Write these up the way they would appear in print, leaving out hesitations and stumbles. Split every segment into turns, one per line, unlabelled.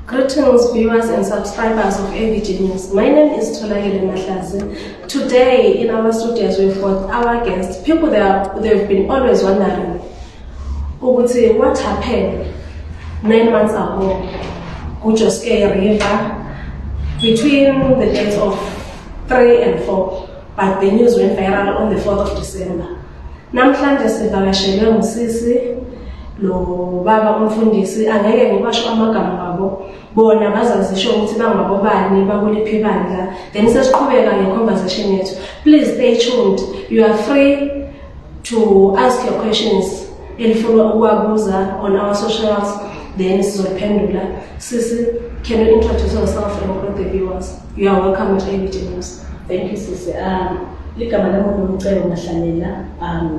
Greetings, viewers and subscribers of AVG News. My name is Tholakele Mahlazi. Today in our studios we've got our guests, people that they've been always wondering ukuthi what happened 9 months ago kuJoske River between the dates of 3 and 4, but the news went viral on the 4th of December. Namhlanje sivakashelwe ngusisi lo baba umfundisi. Angeke ngibasho amagama wabo, bona bazazisho ukuthi bangabobani, bakuliphi ibandla, then sesiqhubeka nge-conversation yethu. Please stay tuned. You are free to ask your questions elifuna ukuwabuza on our socials, then sizoliphendula. Sisi, can you introduce yourself and greet the viewers? You are welcome at AVG News.
Thank you, sisi. Ligama lami nguNomcebo Mahlalela.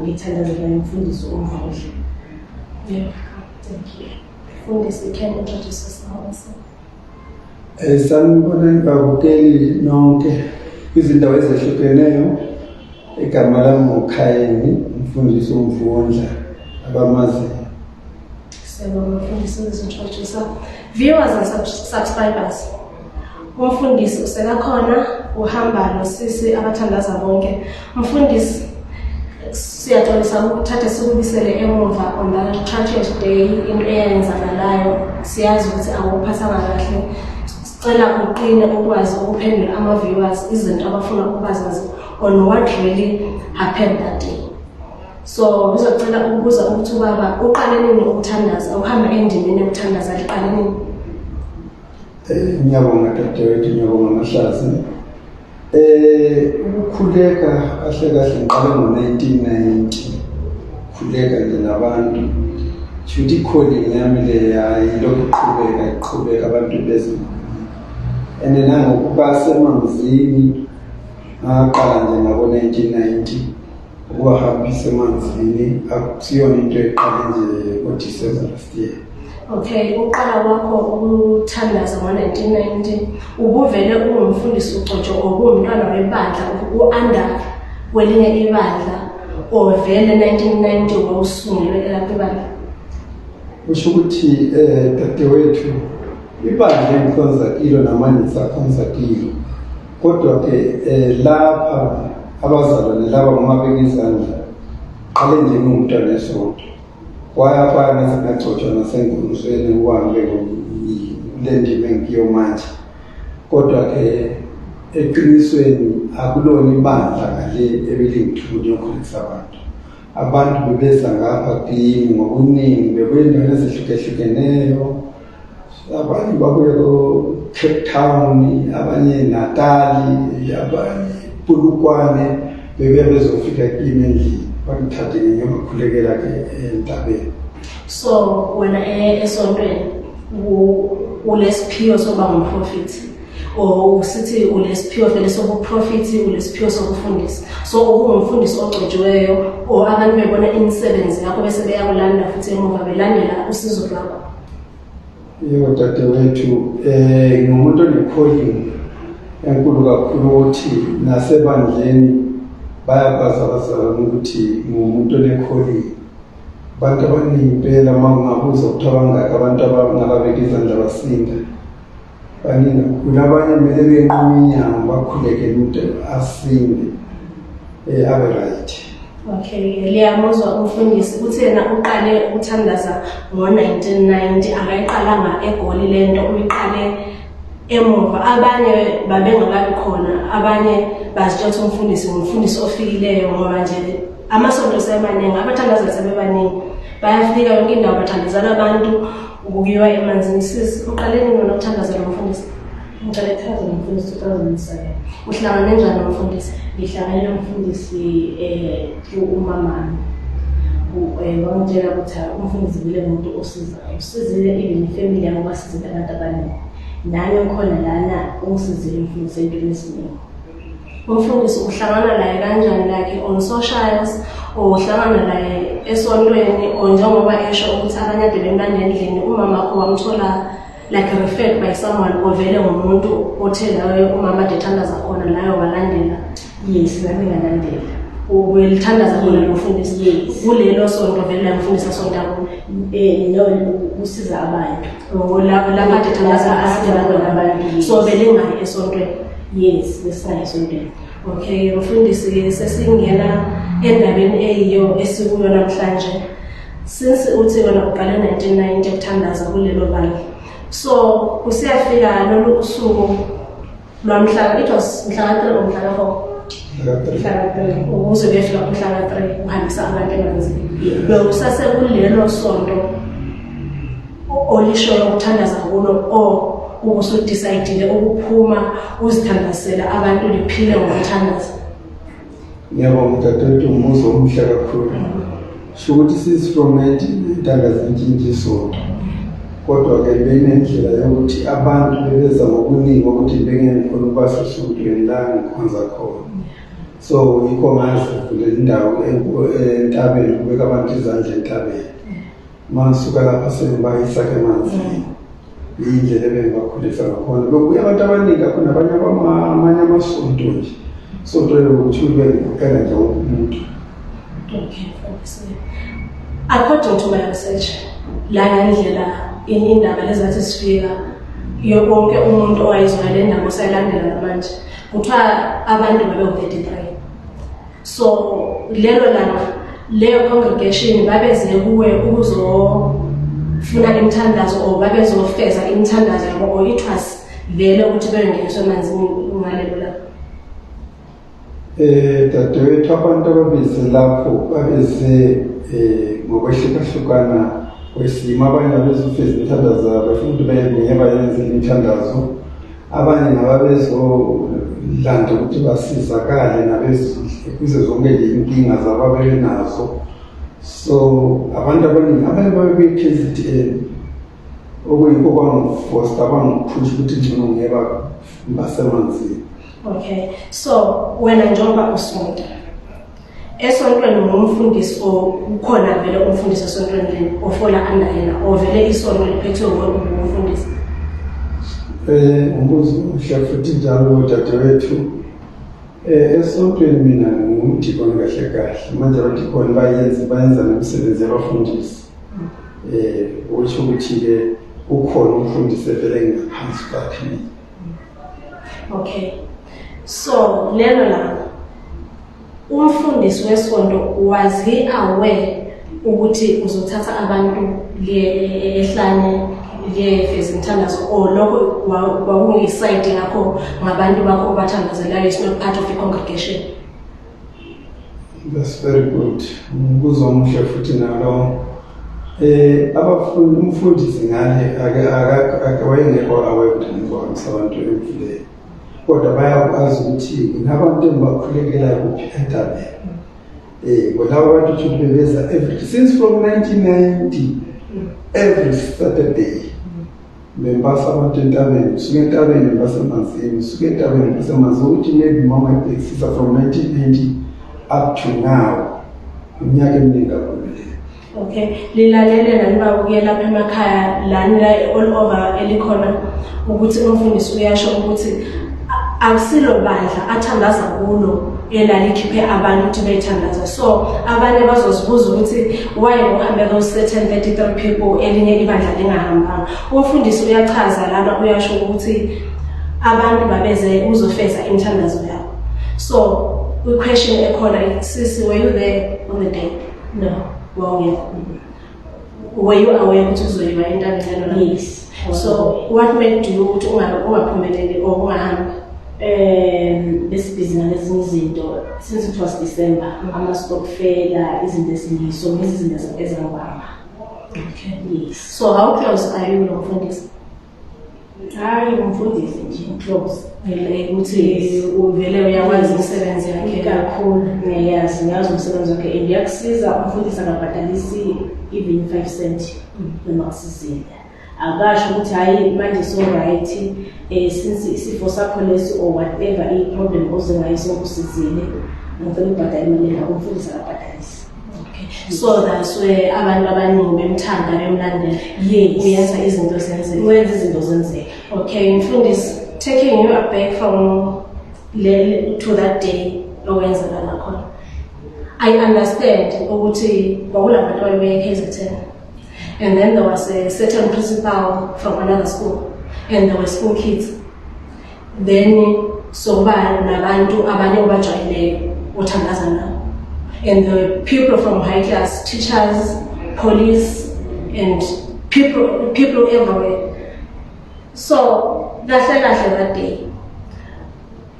Ngithandazela umfundisi uMvundla.
Yeah, thank you. Mfundisi, can you introduce yourself also?
Sanibonani babukeli nonke kwizindawo ezehlukeneyo. Igama lami nguKhayeni, umfundisi uMvundla abamaziyo.
Siyabonga, mfundisi, uzi-introduce. Viewers and subscribers, umfundisi usekakhona, uhamba nosisi abathandaza bonke. Mfundisi, siyaxolisa ukuthatha sikubisele emuva on that tragic day, into eyenzakalayo. Siyazi ukuthi akuphathanga kahle. Sicela uqine ukwazi ukuphendula ama-viewers izinto abafuna ukubazazi on what really happened that day. So ngizocela ukubuza ukuthi ubaba uqale nini ukuthandaza, ukuhamba endimeni yokuthandaza, liqale nini?
Ngiyabonga dadewethu, ngiyabonga Mahlazi. Ukukhuleka kahle kahle ngiqale ngo-1990, khuleka nje nabantu. Shuthi i-calling yami le yayilokhu iqhubeka iqhubeka, abantu beze. And nangokuba semanzini, ngaqala nje ngabo-1990 ukuwahambisa emanzini, akusiyona into eqale nje ngo-December last year.
Okay, uqala kwakho ukuthandaza ngo-1990, ubuvele ungumfundisi ucotsho or kuwumntwana webandla, u-under kwelinye ibandla, or vele 1990 wawusungulwe elapho ibandla?
Kusho ukuthi dadewethu, ibandla engikhonza kilo namanje ngisakhonza kilo, kodwa ke lapha abazalwane laba ngomabeka izandla, qale nje ngingumntwana esonto, kwaya kwaya ngaze ngagcotshwa nasenkonzweni uhambe kule ndima engiyo manje. Kodwa ke eqinisweni akulona ibandla ngale ebelingithunya yokukhulisa abantu. Abantu bebeza ngapha kimi ngobuningi, bebuya endaweni ezehlukehlukeneyo. Abanye babuye ko-Cape Town, abanye Natali, abanye Polokwane, bebuya bezofika kimi endlini, bangithathe ngiyobakhulekela-ke entabeni.
So wena esontweni ulesiphiwo sokuba ngumprofethi, or usithi ulesiphiwo vele sobuprofethi, ulesiphiwo sokufundisa? So ubungumfundisi ogcotshiweyo, or abantu bebona imisebenzi yakho bese beyakulanda futhi emuva belandela usizo lwakho?
Yebo dadewethu, ngingumuntu one-calling enkulu kakhulu, ukuthi nasebandleni bayakwazi abazalwane ukuthi ngumuntu one-calling. Abantu abaningi impela, uma ungabuza ukuthi abangaki abantu abangababeka izandla basinda, baningi kakhulu. Abanye kumele benqume inyango bakhulekele umuntu asinde, abe right.
Okay, liyamuzwa umfundisi ukuthi yena uqale ukuthandaza ngo-1990, akayiqalanga eGoli lento, uyiqale emuva. Abanye babengakabi khona, abanye bazitshela ukuthi umfundisi ngumfundisi ofikileyo, ngoba nje amasonto semaningi, abathandaza sebebaningi, bayafika yonke indawo, bathandazela abantu ukuyiwa emanzini. Sisi, uqale nini wena ukuthandaza nomfundisi?
Ngiqale ukuthandaza nomfundisi 2007.
Uhlangane njani nomfundisi?
Ngihlangane nomfundisi through umamami. Wangitshela ukuthi hayi, umfundisi vele ngumuntu osizayo. Usizile even ifamily yami, basizile abantu abaningi. Nami ngikhona lana, ungisizile umfundisi ey'ntweni eziningi.
Umfundisi uhlangana naye kanjani, like on socials or uhlangana naye esontweni, or njengoba esho ukuthi abanye ade bemlanda endlini, umama wakho wamthola like referred by someone, or vele ngumuntu othe layo umama ade ethandaza khona, layo walandela?
Yes, nami ngalandela.
Ubelithandaza khona lo mfundisi?
Yes.
Kulelo sonto vele la mfundisi asonta kulo?
No, usiza abantu.
Oh, lapha ade thandaza
Lapha
asiza
asiza
khona
abantu,
abantu.
yes.
So belingayi esontweni?
Yes, besingayi esontweni.
Okay, mfundisi ke, sesingena endabeni eyiyo esikuyo namhlanje. Since uthi wena uqale 1990 ukuthandaza kulelo bandla, so kusiyafika lolu usuku lwamhla, it was mhla ka-3 or mhla ka-4?
Mhla ka-3.
Mhla ka-3, ukuze kuyefika umhla ka-3 uhambisa abantu emanzini. Bewusasekulelo sonto olishoyo ukuthandaza kulo or ubusudecide ukuphuma uzithandazela abantu, liphile ngokuthandaza?
Ngiyabonga, dadewethu, umbuzo omuhle kakhulu. Sho ukuthi since from 1990 angazintshintshi isonto, kodwa-ke benendlela yokuthi abantu bebeza ngokuningi ukuthi bengengikhona ukubasa esontweni la ngikhonza khona. So yikho ngazivulela indawo entabeni, ukubeka abantu izandla entabeni. Uma ngisuka lapha sengibayisa-ke emanzini. Yindlela ebengibakhulisa ngakhona. Bekubuya abantu abaningi kakhulu, nabanye amanye amasonto nje, sonto lokuthi bengiqela nje wonke umuntu.
Okay, mfundisi. According to my research, la ngendlela indaba lezathi sifika yonke umuntu owayizwa le ndaba usayilandela namanje, kuthiwa abantu babe-33. So lelo langa leyo congregation babeze kuwe ukuzofuna imithandazo or babezofeza imithandazo yabo, or it was vele ukuthi beyongeniswa emanzini ngalelo langa?
Dadewethu, abantu ababeze lapho babeze ngokwehlukahlukana kwesimo. Abanye babezofeza imithandazo yabo, befuna ukuthi baye bayenze imithandazo. Abanye nababezolanda ukuthi basizakale kuzo zonke nje inkinga zabo ababenazo. So abantu abaningi, abanye babebuye KZN, okuyikho kwangifosta, kwangiphusha ukuthi ngcono ngiyeba basemanzini.
Okay, so wena njengoba usonta esontweni, ngumfundisi or ukhona vele umfundisi esontweni leni ofola under yena, or vele isonto liphethwe nguwe ungumfundisi?
Umbuzo omuhle futhi njalo, dadewethu. Esontweni mina ngumdikoni kahle kahle. Manje abadikoni bayenza nemisebenzi yabafundisi. Usho ukuthi ke ukhona umfundisi evele ngaphansi kwakhe mina.
Okay, so lelo langa umfundisi wesonto, was he aware ukuthi uzothatha abantu liye ehlane liyefeza imithandazo, or lokho kwakungi-side yakho ngabantu bakho obathandazelayo, is not part of the congregation?
That's very good. Umbuzo omuhle futhi nalo. Abafundi, umfundisi ngale ake wayengekho aware ukuthi ngizobambisa abantu emfuleni. Kodwa bayakwazi ukuthi nginabantu engibakhulekelayo kuphi, entabeni. Labo bantu ukuthi bebeza every since from 1990, every Saturday. Bembasa abantu entabeni, suke entabeni basemanzini, suke entabeni basemanzini, ukuthi maybe mama ibhekisisa from 1990 up to now. Iminyaka eminingi kakhulu leyo.
Okay, lilalele nani babuke lapha emakhaya lani la all over elikhona ukuthi umfundisi uyasho ukuthi akusilo bandla athandaza kulo elalikhiphe abantu ukuthi beyithandaza. So abanye bazozibuza ukuthi why kuhambe those certain 33 people, elinye ibandla lingahambanga. Umfundisi uyachaza lana, uyasho ukuthi abantu babeze uzofeza imithandazo yabo. So i-question ekhona, sisi, were you there on the day?
No.
Wawungekho. Were you aware ukuthi uzoyiwa entabeni lelo langa?
Yes.
So what made you ukuthi ungaphumeleli or ungahambi?
Besibhizi ngalezinye izinto since it was December, ama-stokfela, izinto eziningi, so lezi izinto ezangibamba.
Okay.
Yes.
So how close are you nomfundisi?
Hayi, umfundisi nje close.
Like ukuthi uvele uyakwazi imisebenzi yakhe?
Kakhulu, ngiyayazi, ngiyazi umsebenzi wakhe and uyakusiza umfundisi, akabhadalisi even 5 cent noma kusizile. Akasho ukuthi hhayi manje so right since isifo sakho lesi or whatever i-problem oze ngayo sokusizile, ngicela ubhadale imali engako. Umfundisi akabhadalisi.
Okay, so that's where abantu abaningi bemthanda, bemlandela.
Yes.
Uyenza izinto zenzeke.
Wenza izinto zenzeke.
Okay, mfundisi, taking you back from to that day owenzeka ngakhona. I understand ukuthi kwakulabantu ababebeye KZN, and then there was a certain principal from another school and there were school kids. Then sokuba nabantu abanye obajwayeleyo othandaza nabo, and the people from high class, teachers, police and people everywhere. So kahle kahle, that day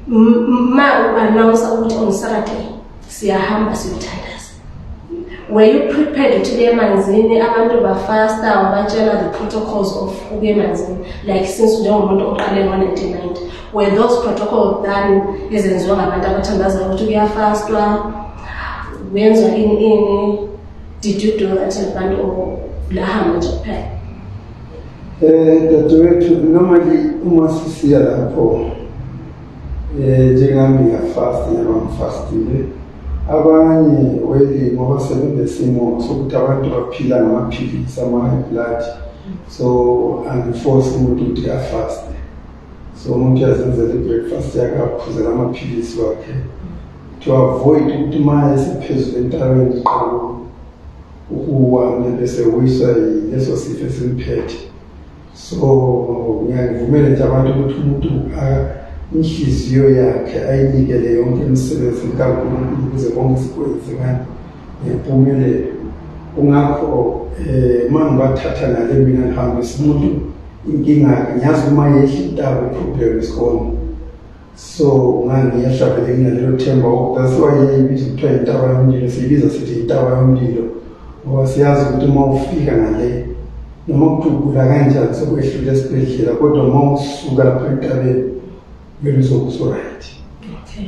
ma u-announce ukuthi on Saturday siyahamba siyothandaza, were you prepared ukuthi kuye emanzini abantu bafasta, wabatshela the protocols of ukuya emanzini, like since njengomuntu oqale ngo-1990, were those protocols done ezenziwa ngabantu abathandazayo ukuthi kuyafastwa, kuyenzwa ini ini? Did you do that nabantu or lahamba nje kuphela?
Dadewethu, normally uma sisiya lapho, njengami ngiyafasta, ngiyabe ngifastile. Abanye weli ngoba sebenesimo sokuthi abantu baphila ngamaphilisi ama-high blood, so angiforce umuntu ukuthi afaste. So umuntu uyazenzela i-breakfast yakhe, aphuzela amaphilisi wakhe to avoid ukuthi uma esephezulu entabeni iqala ukuwa bese wiswa yileso sifo esimphethe. So ngiyangivumele nje abantu ukuthi umuntu inhliziyo yakhe ayinikele yonke emsebenzini kaNkulunkulu ukuze konke sikwenze ngani ngempumelelo. Kungakho uma ngibathatha ngale mina ngihambisa umuntu, inkinga yakhe ngiyazi uma yehla intaba i-problem is gone. So ngangiyehla vele nginalelo themba. That's why yayibizwa kuthiwa intaba yomlilo. Siyibiza sithi intaba yomlilo ngoba siyazi ukuthi uma ufika ngale, noma kuthi ugula kanjani, sekwehlule esibhedlela, kodwa uma usuka lapha entabeni vele uzobe usu-right.
Okay.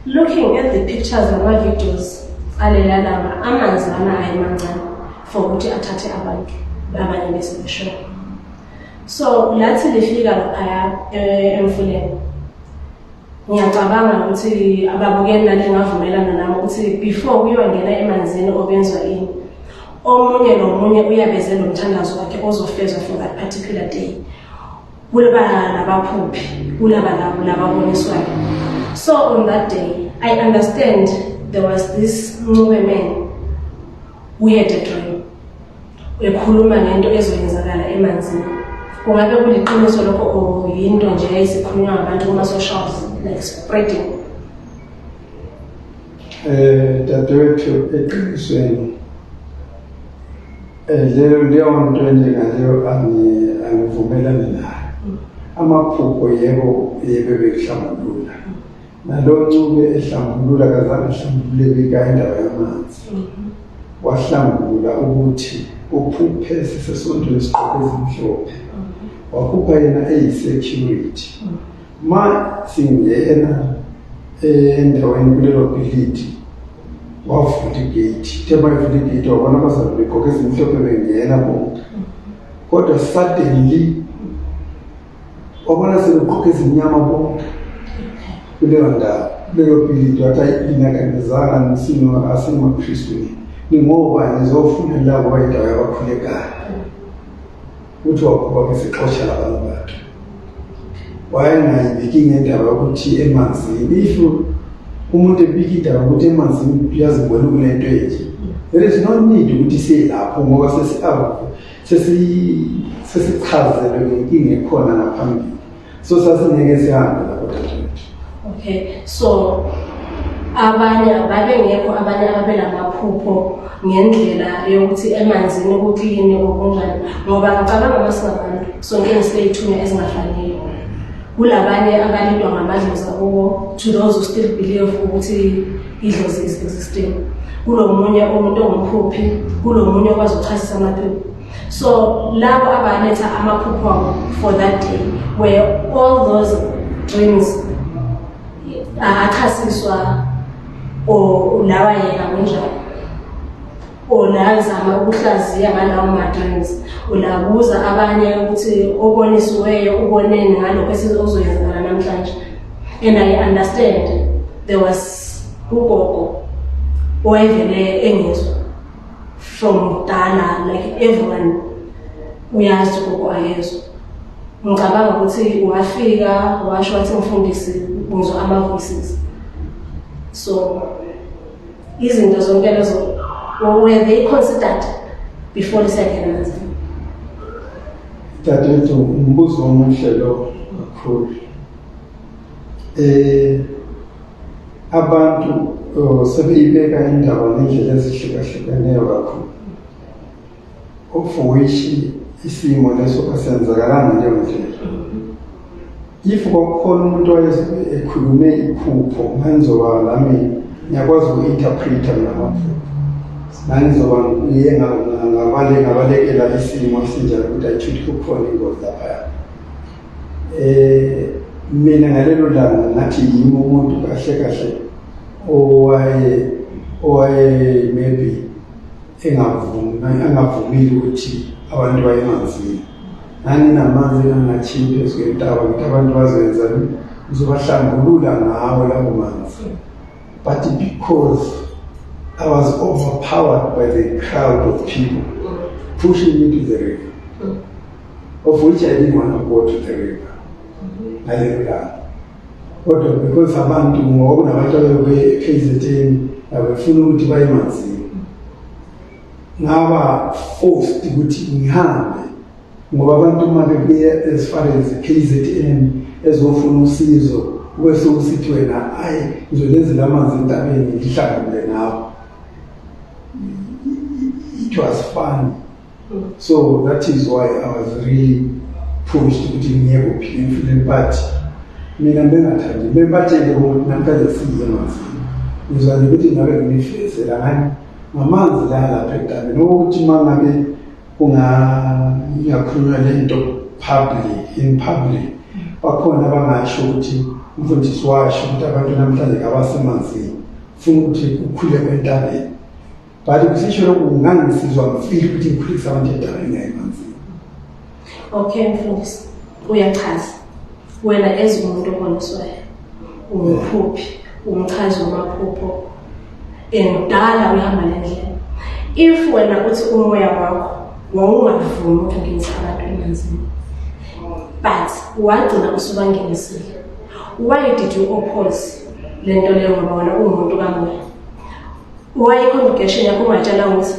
Looking at the pictures nama-videos alela langa, amanzi lana ayemancane for ukuthi athathe abantu abanye bese beshona. So lathi lifika laphaya emfuleni, ngiyacabanga ukuthi ababukeli nale ngavumelana nami ukuthi before kuyongena emanzini obenziwa ini, omunye nomunye uyabeze nomthandazo wakhe ozofezwa for that particular day. Kulaba nabaphuphi, kulaba labo lababoniswayo. So on that day, I understand there was this Ncube man who had a dream ekhuluma ngento ezoyenzakala emanzini. Kungabe kuliqiniso lokho or yinto nje eyayisikhulunywa ngabantu kuma-socials, like spreading?
Dadewethu, eqinisweni leyo nto enjengaleyo angivumelani nayo. Amaphupho, yebo, yebo, bekuhlambulula. Nalo Ncube ehlambulula kazange ahlambulule bika indaba yamanzi. Wahlambulula ukuthi uphuphe sisesontweni sigqoke ezimhlophe. Waphupha yena eyi-security. Ma singena endaweni kulelo bhilidi, wavula igate. Ithe mayivula igate, wabona abazali begqoke ezimhlophe bengena bonke, kodwa suddenly wabona sebegqoke ezimnyama bonke kuleyo ndawo, kuleyo bhilidi. Wathi, "Hayi, nina kanizanga nisino asingamaKristu, ningoba nizofuna la ngoba indawo yabakhulekayo." Uthi waphupha besexosha labantu bakhe. Wayengayibiki ngendaba yokuthi emanzini. If umuntu ebika indaba yokuthi emanzini uyazibona kulento enje, there is no need ukuthi siye lapho ngoba sesichazelwe ngenkinga ekhona ngaphambili. So sasingeke sihambe lapho, dadewethu.
Okay, so abanye babengekho, abanye ababenamaphupho ngendlela yokuthi emanzini kuklini okunjani, ngoba ngicabanga uma singabantu sonke siley'thunywa ezingafaniyo. Kulabanye abalindwa ngamadlozi akubo, to those who still believe ukuthi idlozi is existing. Kulo munye umuntu ongumphuphi, kulo munye okwazi ukuchasisa amaphupho. So labo abaletha amaphupho abo for that day, were all those dreams achasiswa or lawa yena kunjalo, or lazama ukuhlaziya ngalawo ma-dreams, ulabuza abanye ukuthi obonisiweyo uboneni ngalokho esizoyenzakala namhlanje? And I understand there was ugogo owayevele engezwa from kudala, like everyone uyazi ugogo akezwa. Ngicabanga ukuthi wafika washo wathi, "Mfundisi, ngizwa ama-voices." So Izinto zonke lezo, were they considered before lisiyangena emanzini?
Dadewethu, umbuzo omuhle lo kakhulu. Abantu sebeyibeka indaba ngendlela ezihlukahlukeneyo kakhulu, of which isimo leso asenzakalanga ngaleyo ndlela. If kwakukhona umuntu owayezobe ekhulume iphupho, ngangizoba nami ngiyakwazi uku-interpreta mina amaphupho, ngangizoba ngiye ngabalekela isimo esinjalo ukuthi ayishuthi kukhona ingozi laphaya. Mina ngalelo langa ngathi yimi umuntu kahle kahle owaye maybe engavumile ukuthi abantu baye emanzini. Nganginamanzi engangachiyi phezu kwentaba, ngithi abantu bazoyenzani, ngizobahlambulula ngawo lawo manzi. But because I was overpowered by the crowd of people pushing me to the river, of which I didn't want to go to the river ngalelo langa, kodwa because abantu, ngoba kunabantu abebuye e-KZN abefuna ukuthi baye emanzini, ngaba forced ukuthi ngihambe, ngoba abantu uma bebuye as far as KZN ezofuna usizo, bese usithi wena, "Ayi, ngizolenzela amanzi entabeni ngihlangule ngawo." It was fun. So that is why I was really pushed ukuthi ngiye kuphi, emfuleni. But mina bengathandi, bebatshele ukuthi namhlanje siye emanzini, ngizwa nje ukuthi ngabe nginifezela ngani ngamanzi la lapha entabeni, ukuthi uma ngabe kungakhulunywa le nto public, in public, bakhona abangasho ukuthi umfundisi washo ukuthi abantu namhlanje kabasemanzini, funa ukuthi kukhule kwentabeni. But kusisho lokhu, ngangisizwa ngifile ukuthi ngikhulise abantu entabeni ngayemanzini.
Okay mfundisi, uyachaza wena as umuntu oboniswayo, umphuphi, umchazi wamaphupho, and dala uyahamba le ndlela. If wena uthi umoya wakho wawungavumi ukuthi ungenise abantu emanzini, but wagcina usubangenisile, why did you oppose le nto leyo? Ngoba wena uwumuntu kamoya, why i-congregation yakho ungatshelanga ukuthi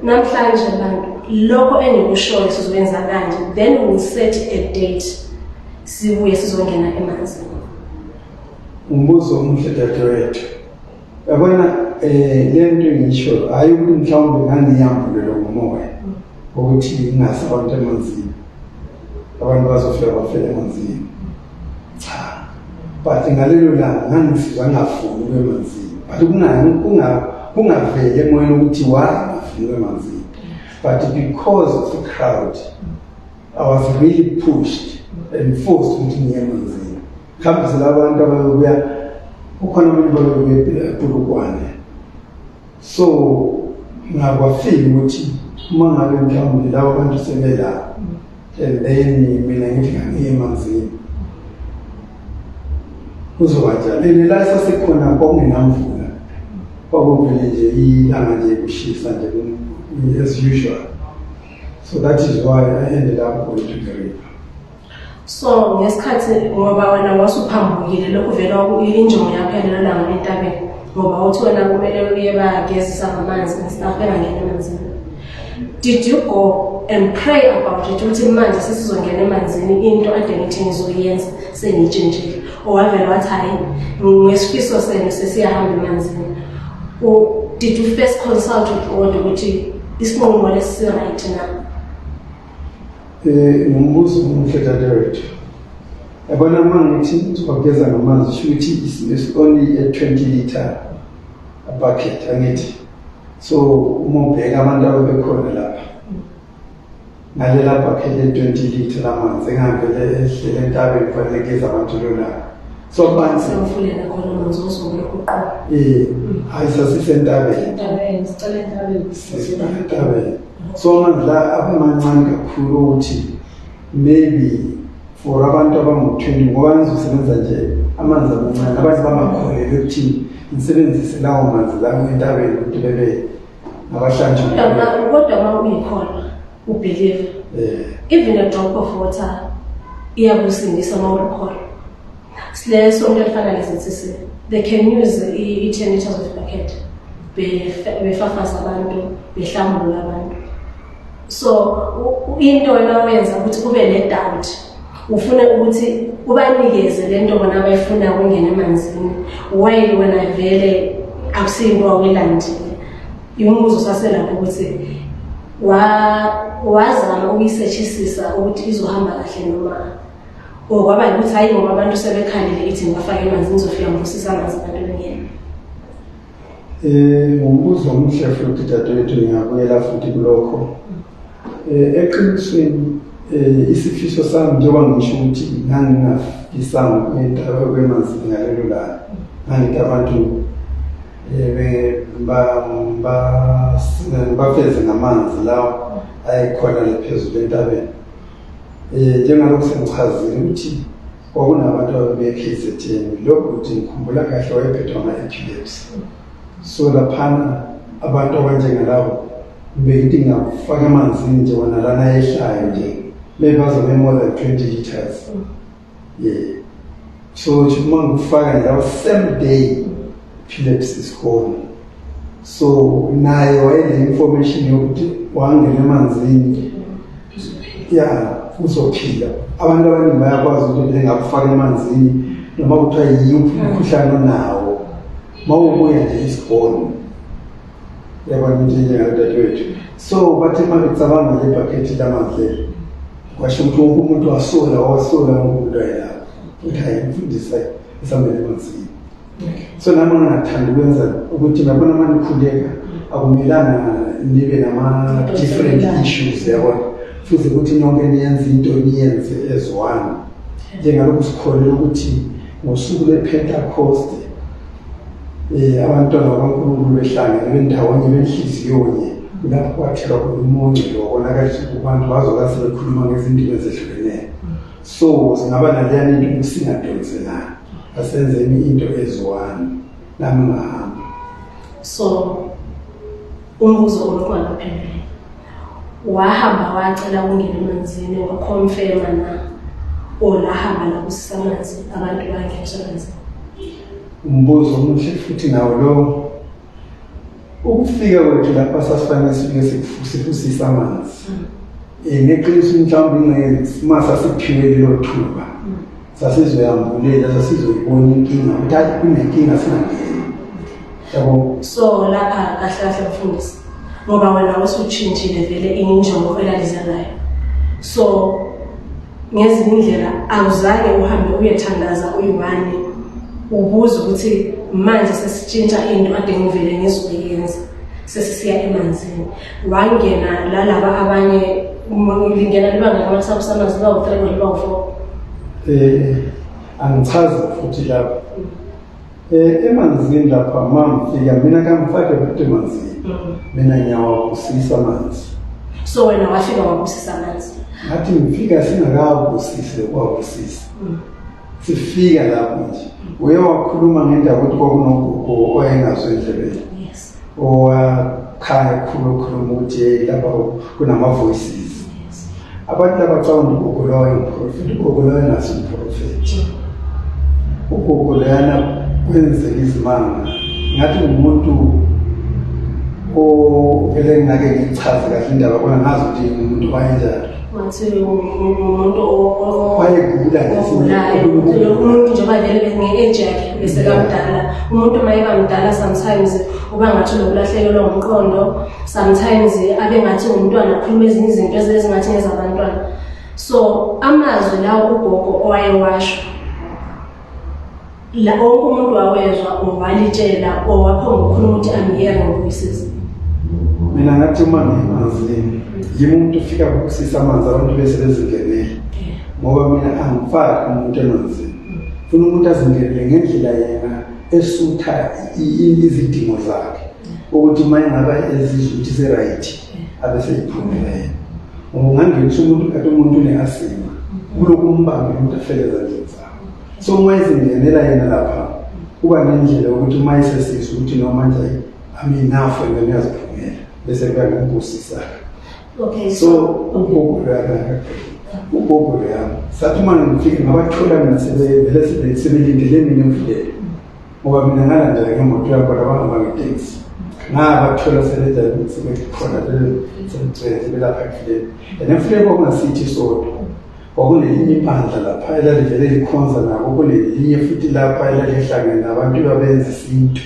namhlanje bantu, lokho engikushoyo sizokwenza kanje, then we'll set a date, sibuye sizongena emanzini?
Umbuzo omuhle, dadewethu. Yabona, le nto engisho, hayi ukuthi mhlawumbe ngangiyambulelwe ngomoya ukuthi ngingase abantu emanzini, abantu bazofika bafele emanzini, cha. But ngalelo langa ngangisizwa ngingafuni ukuya emanzini, but kungaveli emoyeni ukuthi why ngafuni ukuya emanzini, but because of the crowd I was really pushed and forced ukuthi ngiye emanzini, ngihambisela abantu abayobuya. Kukhona abantu babebuya ePolokwane, so ngakwafika ukuthi uma ngabe mhlawumbe labo bantu sebela and then mina ngithi ngangiye emanzini, kuzoba njani? And la sasekhona kwakungenamvula, kwakuvele nje ilanga nje, kushisa nje as usual. So that is why I ended up going to the river.
So ngesikhathi, ngoba wena wasuphambukile, lokhu vele injongo yakho yalelo langa entabeni, ngoba uthi wena kumele uye bagezisa ngamanzi and stuff, bengangena emanzini, did you go and pray about it ukuthi manje sesizongena emanzini, into ade ngithi ngizoyenza sengiyitshintshile, or wavele wathi, "Hhayi, ngesifiso senu sesiyahamba emanzini"? Or did you first consult with God ukuthi isinqumo lesi si-right na?
Ngumbuzo omuhle, dadewethu. Yabona, uma ngithi ngizogeza ngamanzi, sho ukuthi is only a 20 liter bucket, angithi? So uma ubheka abantu ababekhona lapha ngalela bucket le-20 liter lamanzi engavele ehlele entabeni, kufanele kugeza abantu lona. So abantu
Semfuleni khona amanzi ozobe uqoba.
Hayi, sasisentabeni.
Entabeni, sicela entabeni.
Entabeni. So amanzi la abemancane kakhulu ukuthi maybe for abantu abangu-20, ngoba ngizosebenza nje amanzi amancane, abantu bangakholelwa ekuthini ngisebenzise lawo manzi lawo entabeni ukuthi bebe ngabahlanjululwe.
Kodwa uma uyikholwa, ubelieve, even a drop of water iyakusindisa uma ulikholwa. Sile sonto elifana ne-ZCC, they can use i-10 liters of bucket. Befafaza abantu, behlambulula abantu. So into wena oyenza ukuthi kube ne doubt, ufune ukuthi ubanikeze lento bona abayifuna, ukungena emanzini, while wena vele akusiyinto awuyilandile. Umbuzo saselapho ukuthi wazama ukuyisethisisa ukuthi izohamba kahle noma or kwaba ukuthi hayi, ngoba abantu sebekhalile, ithi ngibafake emanzini, ngizofika ngibusisa amanzi, abantu bengena.
Ngumbuzo omuhle futhi, dadewethu, ngiyabuyela futhi kulokho. Eqinisweni isifiso sami, njengoba ngisho ukuthi ngangingafisanga ukuyenta kwemanzini ngalelo langa. Ngangithi abantu bafeze ngamanzi lawa ayekhona le phezulu entabeni. Njengalokhu sengichazile ukuthi kwakunabantu ababe-KZN, lokhu ukuthi ngikhumbula kahle wayephethwe ama-epilepsy. So laphana abantu abanjengalabo bengithi ngingafaka emanzini nje wona lana ayehlayo nje, maybe bazobe more than 20 liters. Yeah. So nje uma ngikufaka nje lawo, same day epilepsy is gone. So naye wayene information yokuthi wangena emanzini ya uzophila. Abantu abaningi bayakwazi ukuthi bengakufaka emanzini noma kuthiwa yiphi umkhuhlane onawo, mawubuya nje is gone. Yabona into enjengalodadewethu. So bathe uma becabanga le bhakhethi lamanzi leli, kwasho ukuthi wonke umuntu wasola, wasola wonke umuntu ayelapho ukuthi hayi, mfundisi esambele emanzini. So nami ngingathanda ukwenza ukuthi ngabona uma nikhuleka akumelanga nibe nama-different issues, yabona, futhi ukuthi nonke niyenze into, niyenze as one, njengalokhu sikholelwa ukuthi ngosuku lwePentecost abantwana bakaNkulunkulu behlangene bendawonye benhliziyonye, kulapho kwathelwa khona umoya ongcwele, wabonakalisa kubantu bazoka sebekhuluma ngezindimi ezehlukeneyo. So singaba naleyani into ukuthi singadonselani, asenzeni into as one, nami ngahamba.
So umbuzo olokhu waphenduleka, wahamba wacela ukungena emanzini, waconfirma na, or lahamba labusisa amanzi, abantu bangeniswa emanzini?
Umbuzo omuhle futhi nawo lo. Ukufika kwethu lapha sasifanele sifike sifusise amanzi. Ngeqiniso mhlawumbe ingxenye uma sasiphiwe lelo thuba sasizoyambulela, sasizoyibona inkinga ukuthi hayi, kunenkinga, singangeni, yabo.
So lapha kahle kahle, mfundisi, ngoba wena usutshintshile vele injongo elaliza nayo, so ngezinye indlela awuzange uhambe uyethandaza uyi-one ubuze ukuthi manje sesitshintsha into ade ngivele ngizoyenza, sesisiya emanzini, wangena lalaba abanye, lingena liba ngamasabusamanzi liba u-three or liba u-four?
Angichazi futhi lapho. Emanzini lapha mangifika mina kangifake futhi emanzini. Mina ngiyawabusisa amanzi.
So wena wafika wabusisa amanzi?
Ngathi ngifika singakawabusisi lokuwabusisa. Sifika lapho nje. Uye wakhuluma ngendaba ukuthi kwakunogogo owayengazwa endlebeni. Owakhaya khulu khuluma ukuthi hey, lapha kunama voices. Abantu labacabanga ugogo lowo wayengumprofethi, ugogo lowo engasi umprofethi. Ugogo loyana kwenzeka izimanga. Ngathi ngumuntu ovele ngingake ngichaze kahle indaba kona, ngazi ukuthi ngumuntu wayenjani.
Ngathi umuntu
Wayegula nje.
Ogulayo umuntu, njengoba vele nge-age yakhe besekamdala. Umuntu uma eba mdala sometimes uba ngathi unokulahlekelwa umqondo, sometimes abe ngathi umntwana, akhuluma ezinye izinto ezingathi ngezabantwana. So amazwi lawo ugogo owayewasho la, wonke umuntu wawezwa or walitshela or waphonga ukukhuluma ukuthi I'm hearing voices?
Mina ngathi uma ngiyemanzini, yimi umuntu ufika kusisa amanzi abantu bese bezingenele, ngoba mina angifaki umuntu emanzini. Funa umuntu azingenele ngendlela yena esutha izidingo zakhe, ukuthi uma engaba ezizwa ukuthi se-right abe seyiphumela yena. Ngoba ungangenisa umuntu kanti umuntu une-asthma, kulokhu umbambe umuntu afele ezandleni zakho. So uma ezingenela yena lapha kuba nendlela yokuthi uma esesizwa ukuthi noma manje I'm enough, and then uyaziphumela bese kuya ngokubusisa. So ugogo loyana, ugogo loyana, sathi uma ngifike ngabathola mina sebevele sebelindele mina emfuleni, ngoba mina ngalandela ngemoto yami, kodwa bangaba ngeteksi. Ngabathola sebenjani sebekhona sebegcwele sebelapha emfuleni. And emfuleni kwakungasithi sodwa, kwakunelinye ibandla lapha elalivele likhonza nako, kunelinye futhi lapha elalihlangene nabantu abenza isintu,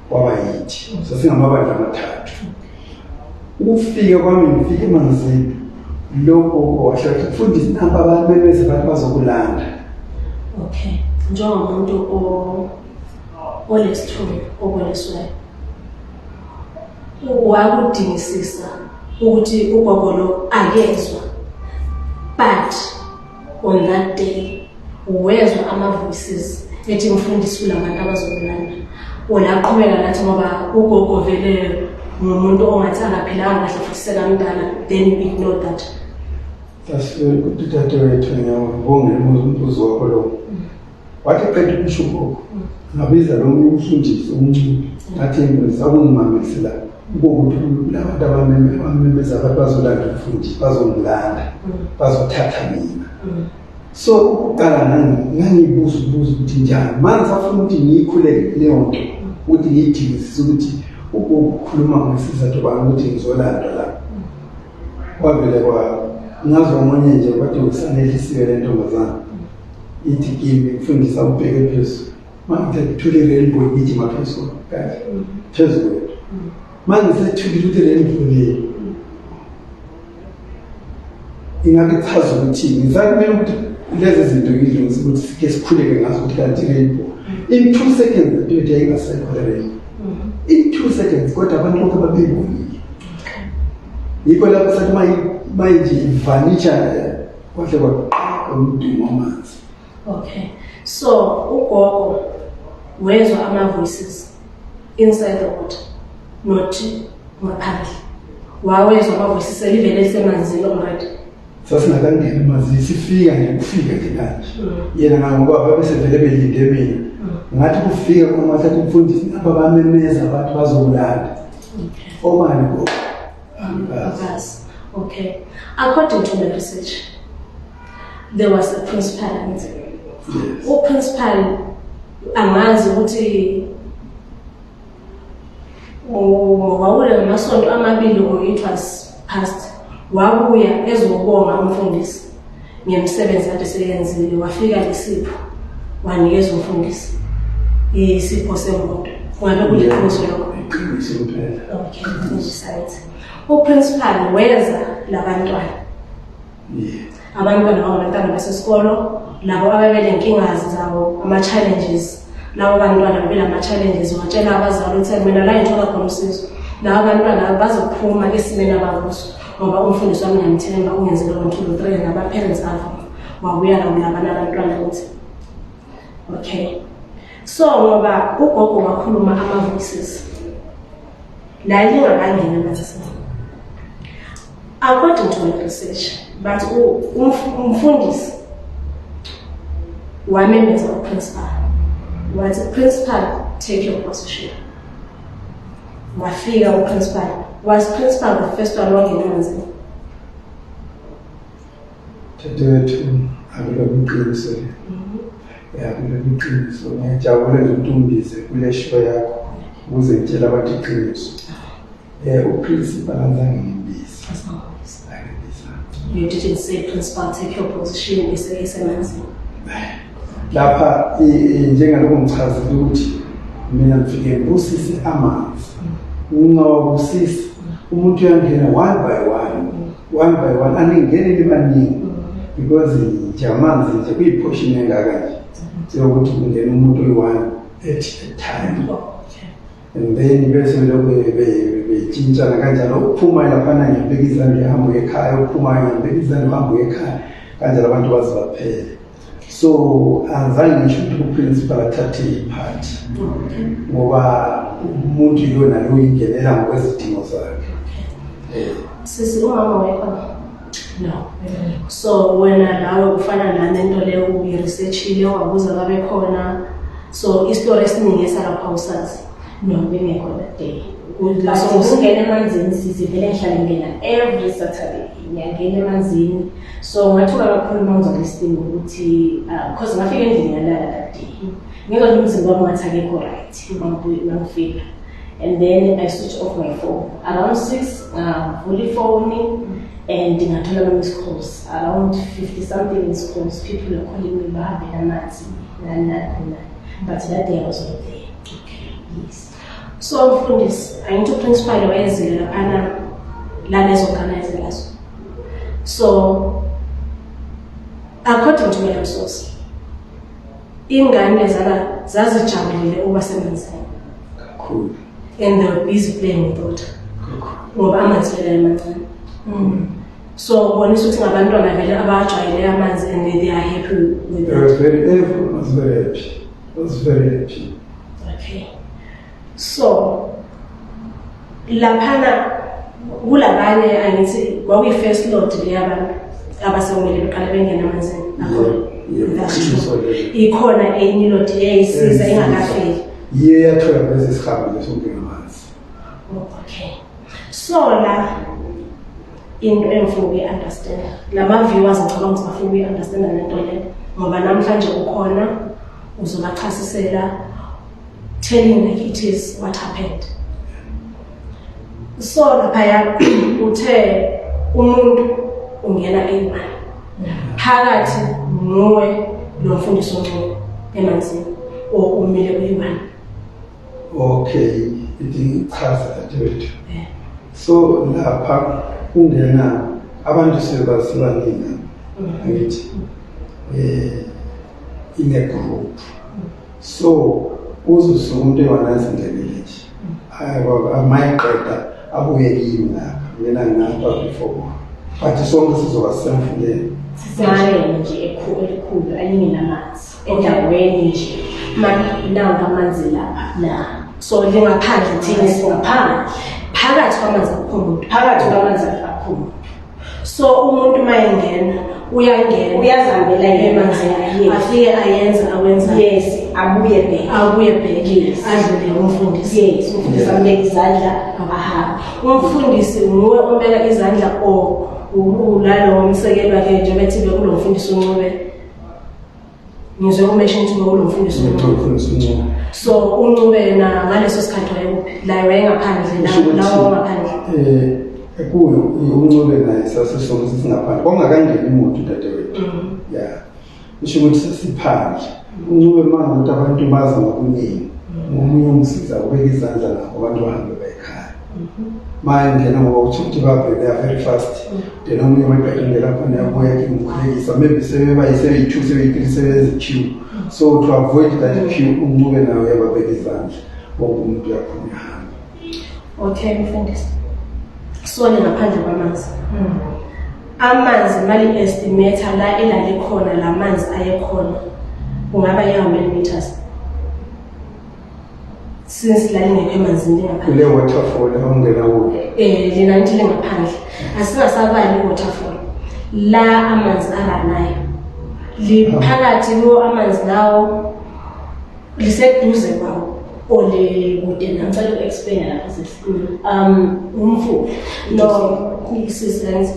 kwaba yithi. Sasingamabandla amathathu. Ukufika kwami, ngifike emanzini, lokho wahle wathi, "Mfundisi, nampa abamemeza, abantu bazokulanda."
Okay, njengomuntu olesithunywa oboniswayo, wakudingisisa ukuthi ugogo lo akezwa, but on that day wezwa ama-voices ethi, "Mfundisi, kulabantu abazokulanda." Olaqhubeka nathi ngoba ugogo vele ngumuntu ongathi akaphilanga kahle futhi sekamdala, then you ignore that?
That's very good, dadewethu. Ngiyabonga umbuzo wakho lo. Wathi qeda ukusho ugogo, ngabiza lo munye umfundisi omncane, ngathi, "Mfundisi, akungimamelise la ukuthi labantu abamemeza abantu bazolanda umfundisi, bazongilanda, bazothatha mina." So ukuqala ngangibuza ubuza ukuthi njani manje, safuna ukuthi ngiyikhuleke leyo nto, ukuthi ngiyidingisise ukuthi ukukhuluma ngesizathu bani ukuthi ngizolandwa la. Kwavele kwa ngazwa omunye nje kwathi usanelisiwe le ntombazana ithi kimi, "Mfundisa, ubheke phezulu." Manje ngithule i-rainbow igijima phezulu kanje phezu kwethu. Manje sethukile ukuthi rainbow le ingabe ichaza ukuthi ngisakumele ukuthi lezi zinto ngidlungise ukuthi sike sikhuleke ngazo, ukuthi kanti rainbow in 2 seconds into ethi yayingasekho le rainbow in 2 seconds, kodwa abantu bonke babeyibonile. Yikho lapho sathi manje ivanisha, kwahle kwaqala umdumo wamanzi.
Okay, so ugogo wezwa ama-voices inside the water, not ngaphandle. Wawezwa ama-voices elivele lisemanzini already?
Sasingakangeni emanzini, sifika nje, kufika nje kanje yena ngoba babesevele belinde mina. Ngathi kufika khona, wathi, "Mfundisi, napa bamemeza abantu bazokulanda." Obani gogo? Angikazi.
Yes. Okay. According to my research, there was a principal.
Yes.
U-principal angazi ukuthi wawule ngamasonto amabili or it was past, wabuya ezobonga umfundisi ngemisebenzi kade seyenzile. Wafika lesipho, wanikeza umfundisi isipho semoto. Kungabe kuliqiniso lokho?
Iqiniso impela.
Okay, mfundisi, uprincipal weza labantwana. Abantwana bangabantwana basesikolo labo ababelenkinga zabo, ama-challenges. Labo bantwana babelama-challenges, watshela abazali ukuthi mina la ngithola khona usizo, laba bantwana bazophuma esimeni abakuso ngoba umfundisi wami ngiyamthemba, ungenzele one, two, three, nama-parents avuma. Wabuya lawo labana abantwana ukuthi okay. So ngoba ugogo wakhuluma ama-voices la lingakangeni amanzi, according to my research, but umfundisi wamemeza uprincipal, wathi, "Principal, take your position." Wafika uprincipal. Was principal the first one wangena emanzini?
Dadewethu, akulona iqiniso le. Ya, akulona iqiniso. Ngiyajabula nje ukuthi ungibize kule show yakho ukuze ngitshele abantu iqiniso. Uprincipal angizange ngimbize. Angimbiza.
You didn't say, "Principal, take your position," esemanzini?
Lapha njengalokhu ngichazile ukuthi mina ngifike ngibusise amanzi. Ungawabusisi, umuntu uyangena one by one, one by one, aningeni nibaningi because nje amanzi nje kuyiportion engaka nje yokuthi kungena umuntu oyi-one at a time. And then bese lokhu betshintshana kanjalo, ukuphuma laphana ngiyabeka izandla, uhambe uye ekhaya, uphumayo ngiyabeka izandla, uhambe uye ekhaya, kanjalo abantu baze baphele. So angizange ngisho ukuthi uprincipal athathe ipart ngoba umuntu yona lo uyingenela ngokwezidingo zakhe.
Sisi, umama wayekhona? No. So wena nawe kufana nami, into leyo uyi-researchile, wabuza babekhona, so isitori esiningi esalapha usazi?
No, bengekho that day.
So
So ngingena emanzini, sisi, vele ngihlale ngena every Saturday, ngiyangena emanzini. So ngathuka kakhulu uma ngizwa lesi ukuthi because ngafika endlini ngalala that day, ngizwa nje umzimba wami ngathi akekho right uma ngifika. And then I switch off my phone. Around 6, ngavula ifoni and ngathola ama-missed calls. Around 50 something missed calls. People are calling me, bahambele amanzi, nani, nani, nani. But that day I was not there.
Okay.
Yes.
So mfundisi, angithi uprincipal wayezile laphana lalezo ngane lazo. So according to my source, ingane lezana zazijabulile ukuba semanzini
Kakhulu.
And they were busy playing with water
Kakhulu.
ngoba amanzi vele ayemancane. So kubonisa ukuthi ngabantwana vele abajwayele amanzi and they are happy with
They
it.
was very, everyone was very happy. Was very happy.
Okay. So laphana kulabanye, angithi kwakuyi-first lot le yabantu abasekumele beqale bengene emanzini akhona.
Yeah,
That's
iqiniso
true.
lelo.
Ikhona enye ilot eyayisiza ingakafiki.
Yiye yathola lezi sihambile sonke ngamanzi.
Oh, okay. So la into engifuna ukuyi-understand, lama-viewers ngicabanga ukuthi bafuna ukuyi-understanda lento le, ngoba namhlanje ukhona uzobachasisela, telling like it is what happened. So laphaya uthe umuntu ungena eyi-one phakathi nguwe lo mfundisi oncane emanzini, or umile uyi-one?
Okay, ithi ngichaze, dadewethu. So lapha kungena abantu sebasibaningi, angithi in a group, so uzusuka umuntu eyi-one azingenele nje, mayeqeda abuye kimi ngapha, mina ngapha before bona, but sonke sizoba sisemfuleni.
Sisetsheni nje elikhulu elingenamanzi endaweni nje. Nanka amanzi lapha la.
So lingaphandle?
Thina singaphandle.
Phakathi kwamanzi akukho muntu?
Phakathi kwamanzi akukho muntu.
So umuntu uma engena, uyangena?
Uyazihambela yena.
Emanzini?
Yes.
Afike ayenze awenza?
Yes, abuye back.
Abuye back?
Yes.
Adlule umfundisi?
Yes, umfundisi ambeke izandla, ahambe.
Umfundisi nguwe ombeka izandla or ulalo msekeli wakhe, njengoba ethi bekulo mfundisi uNcube? Ngizwe umention ukuthi bekulo mfundisi uNcube.
Umfundisi uNcube.
So uNcube yena ngaleso sikhathi wayekuphi la? Wayengaphandle
Kusho ukuthi,
lawo ngaphandle?
Kuyo uNcube naye sasisonke sisingaphandle, kwakungakangeni imoto, dadewethu. Ya, kusho ukuthi sesiphandle. UNcube uma ngakuthi abantu baza ngokuningi, ngomunye umsiza ubeka izandla nabo abantu bahambe bayekhaya. Ma ingena, ngoba uthi ukuthi bave, they are very fast, then omunye webheka ingena khona, yabuya kimkhulekisa, maybe sebebayi sebeyi-two, sebeyi-three, sebezi-queue. So to avoid that queue, uNcube naye uyababeka izandla, wonke umuntu uyaphuma, uyahamba.
Okay mfundisi, so ngaphandle kwamanzi, amanzi mali estimate la elalikhona, la manzi ayekhona kungaba yi-how many meters, since lalingekho emanzini, lingaphandle?
Kule waterfall ongena kuyo?
Lina ngithi lingaphandle, asingasabali i-waterfall la amanzi aranayo, liphakathi kuwo amanzi lawo, liseduze kwawo or likude nawo?
Ngicela uku-explain lapha, sisi. Umfula.
No, sisters,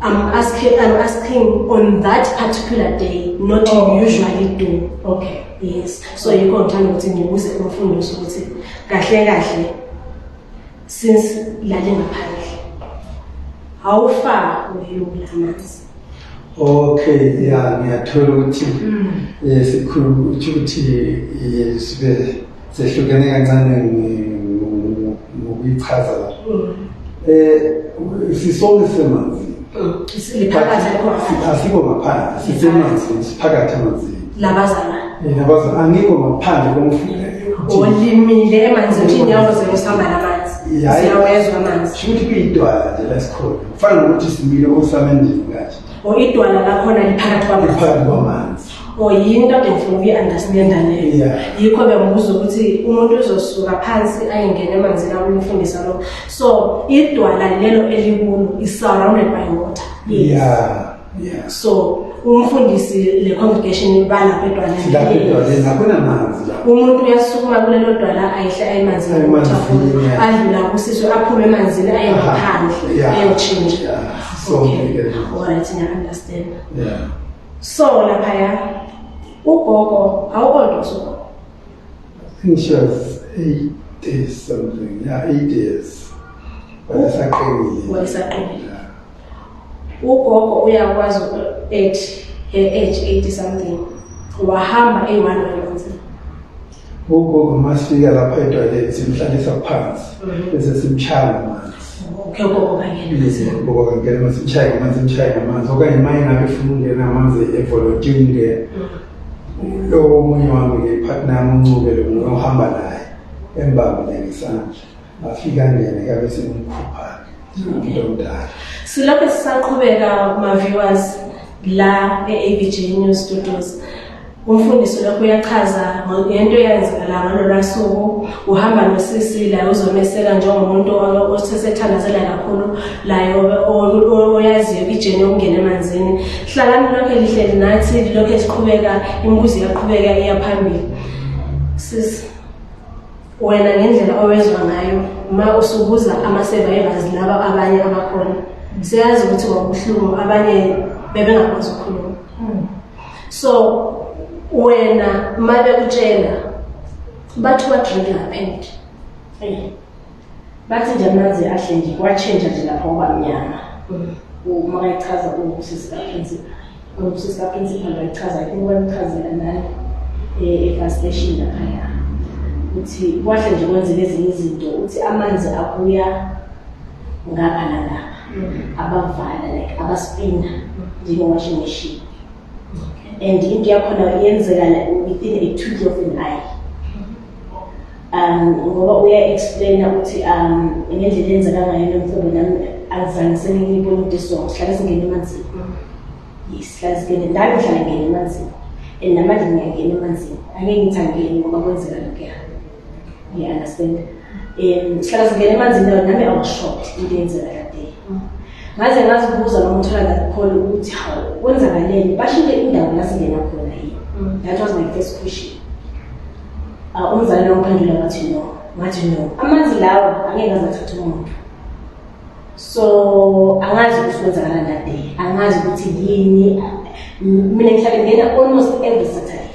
I'm asking on that particular day, not
Oh.
you usually do.
Okay.
Yes. So yikho ngithanda ukuthi ngibuze umfundisi ukuthi kahle kahle, since lale ngaphandle, how far were you kula manzi?
Okay, ya, ngiyathola ukuthi sikhulu ukuthi sibe sehlukene kancane ngokuyichaza la. Sisonke sisemanzini.
Liphakathi, alikho ngaphandle?
Asikho ngaphandle, sisemanzini, siphakathi emanzini.
Labazalwane?
Nabaza angikho ngaphandle komfula.
Olimile emanzini, uthi inyawo zenu sihamba namanzi?
Hayi.
Siyawezwa amanzi?
Sho ukuthi kuyidwala nje la sikhona. Kufana nokuthi simile osamendini kanje.
O, idwala lakhona liphakathi kwamanzi?
Liphakathi kwamanzi.
O, yinto ade ngifuna ukuyi-understanda leyo. Yikho bengibuza ukuthi umuntu uzosuka phansi ayengena emanzini akumfundisa lo. So idwala lelo elikulo is surrounded by water?
Yeah.
So umfundisi, le congregation balapha edwaleni?
Lapha edwaleni akunamanzi la.
Umuntu uyasukuma kulelo dwala ayihle ayemanzini?
Aye emanzini, yeah.
Adlula kusiswe, aphume emanzini, aye ngaphandle ayotshintsha?
Yeah. So
Okay, alright, ngiya-understand. So laphaya ugogo, how old was ugogo?
I think she was 80. Something, yeah, 8 years. Wayesaqinile.
Wayesaqinile. Ugogo uyakwazi at her age 80 something wahamba eyi-one wemanzini.
Ugogo masifika lapha edwaleni simhlalisa phansi bese simshaya ngamanzi.
Okay, ugogo kangena.
Ugogo kangena, simshaya ngamanzi, simshaya ngamanzi. Okanye uma engabe efuna ukungena amanzi evolontiya ukungena. Lo omunye wami-ke i-partner yami uNcube lo ohamba naye embambile ngesandla. Afika angene kabe simkhupha-ke umuntu omdala.
Silokhu sisaqhubeka ma-viewers la e-AVG News Studios. Umfundisi lokhu uyachaza ngento eyenzakala ngalolwa suku, uhamba nosisi la uzomeseka njengomuntu osesethandazela kakhulu laye oyaziyo i-journey yokungena emanzini. Hlalani lokho lihleli nathi, lokho esiqhubeka, imibuzo iyaqhubeka iya phambili. Sisi, wena ngendlela owezwa ngayo ma usubuza ama-survivors laba abanye abakhona, siyazi ukuthi kwakubuhlungu, abanye bebengakwazi ukukhuluma. So wena ma bekutshela bathi what really happened?
Bathi nje amanzi ahle nje kwatshentsha nje lapha kwaba mnyama. Uma kayichaza usisi ka-principal wayichaza, I think wamchazela nani e-fire station laphaya ukuthi kwahle nje kwenzeka ezinye izinto, uthi amanzi abuya ngapha nangapha, abavala like abaspina njenge-washing machine, and into yakhona yenzeka like within a twinkle of an eye. Ngoba uya-explaina ukuthi ngendlela eyenzeka ngayo nomhlobo nami angizange sengiyibona into eso. Sihlale singena emanzini, yes, sihlale singene, nami ngihlale ngingena emanzini and namanje ngiyangena emanzini, angeke ngithi angeni ngoba kwenzeka lokhuya, you understand? Sihlala singena emanzini nami I was shocked into eyenzeka that day. Ngaze ngazibuza noma uthola that call ukuthi hawu, kwenzakaleni, bashintshe indawo la singena khona yini? That was my first question. Umzali wangiphendula wathi no. Ngathi no, amanzi lawa angeke aze athathe umuntu, so angazi ukuthi kwenzakalani that day, angazi ukuthi yini. Mina ngihlale ngingena almost every Saturday,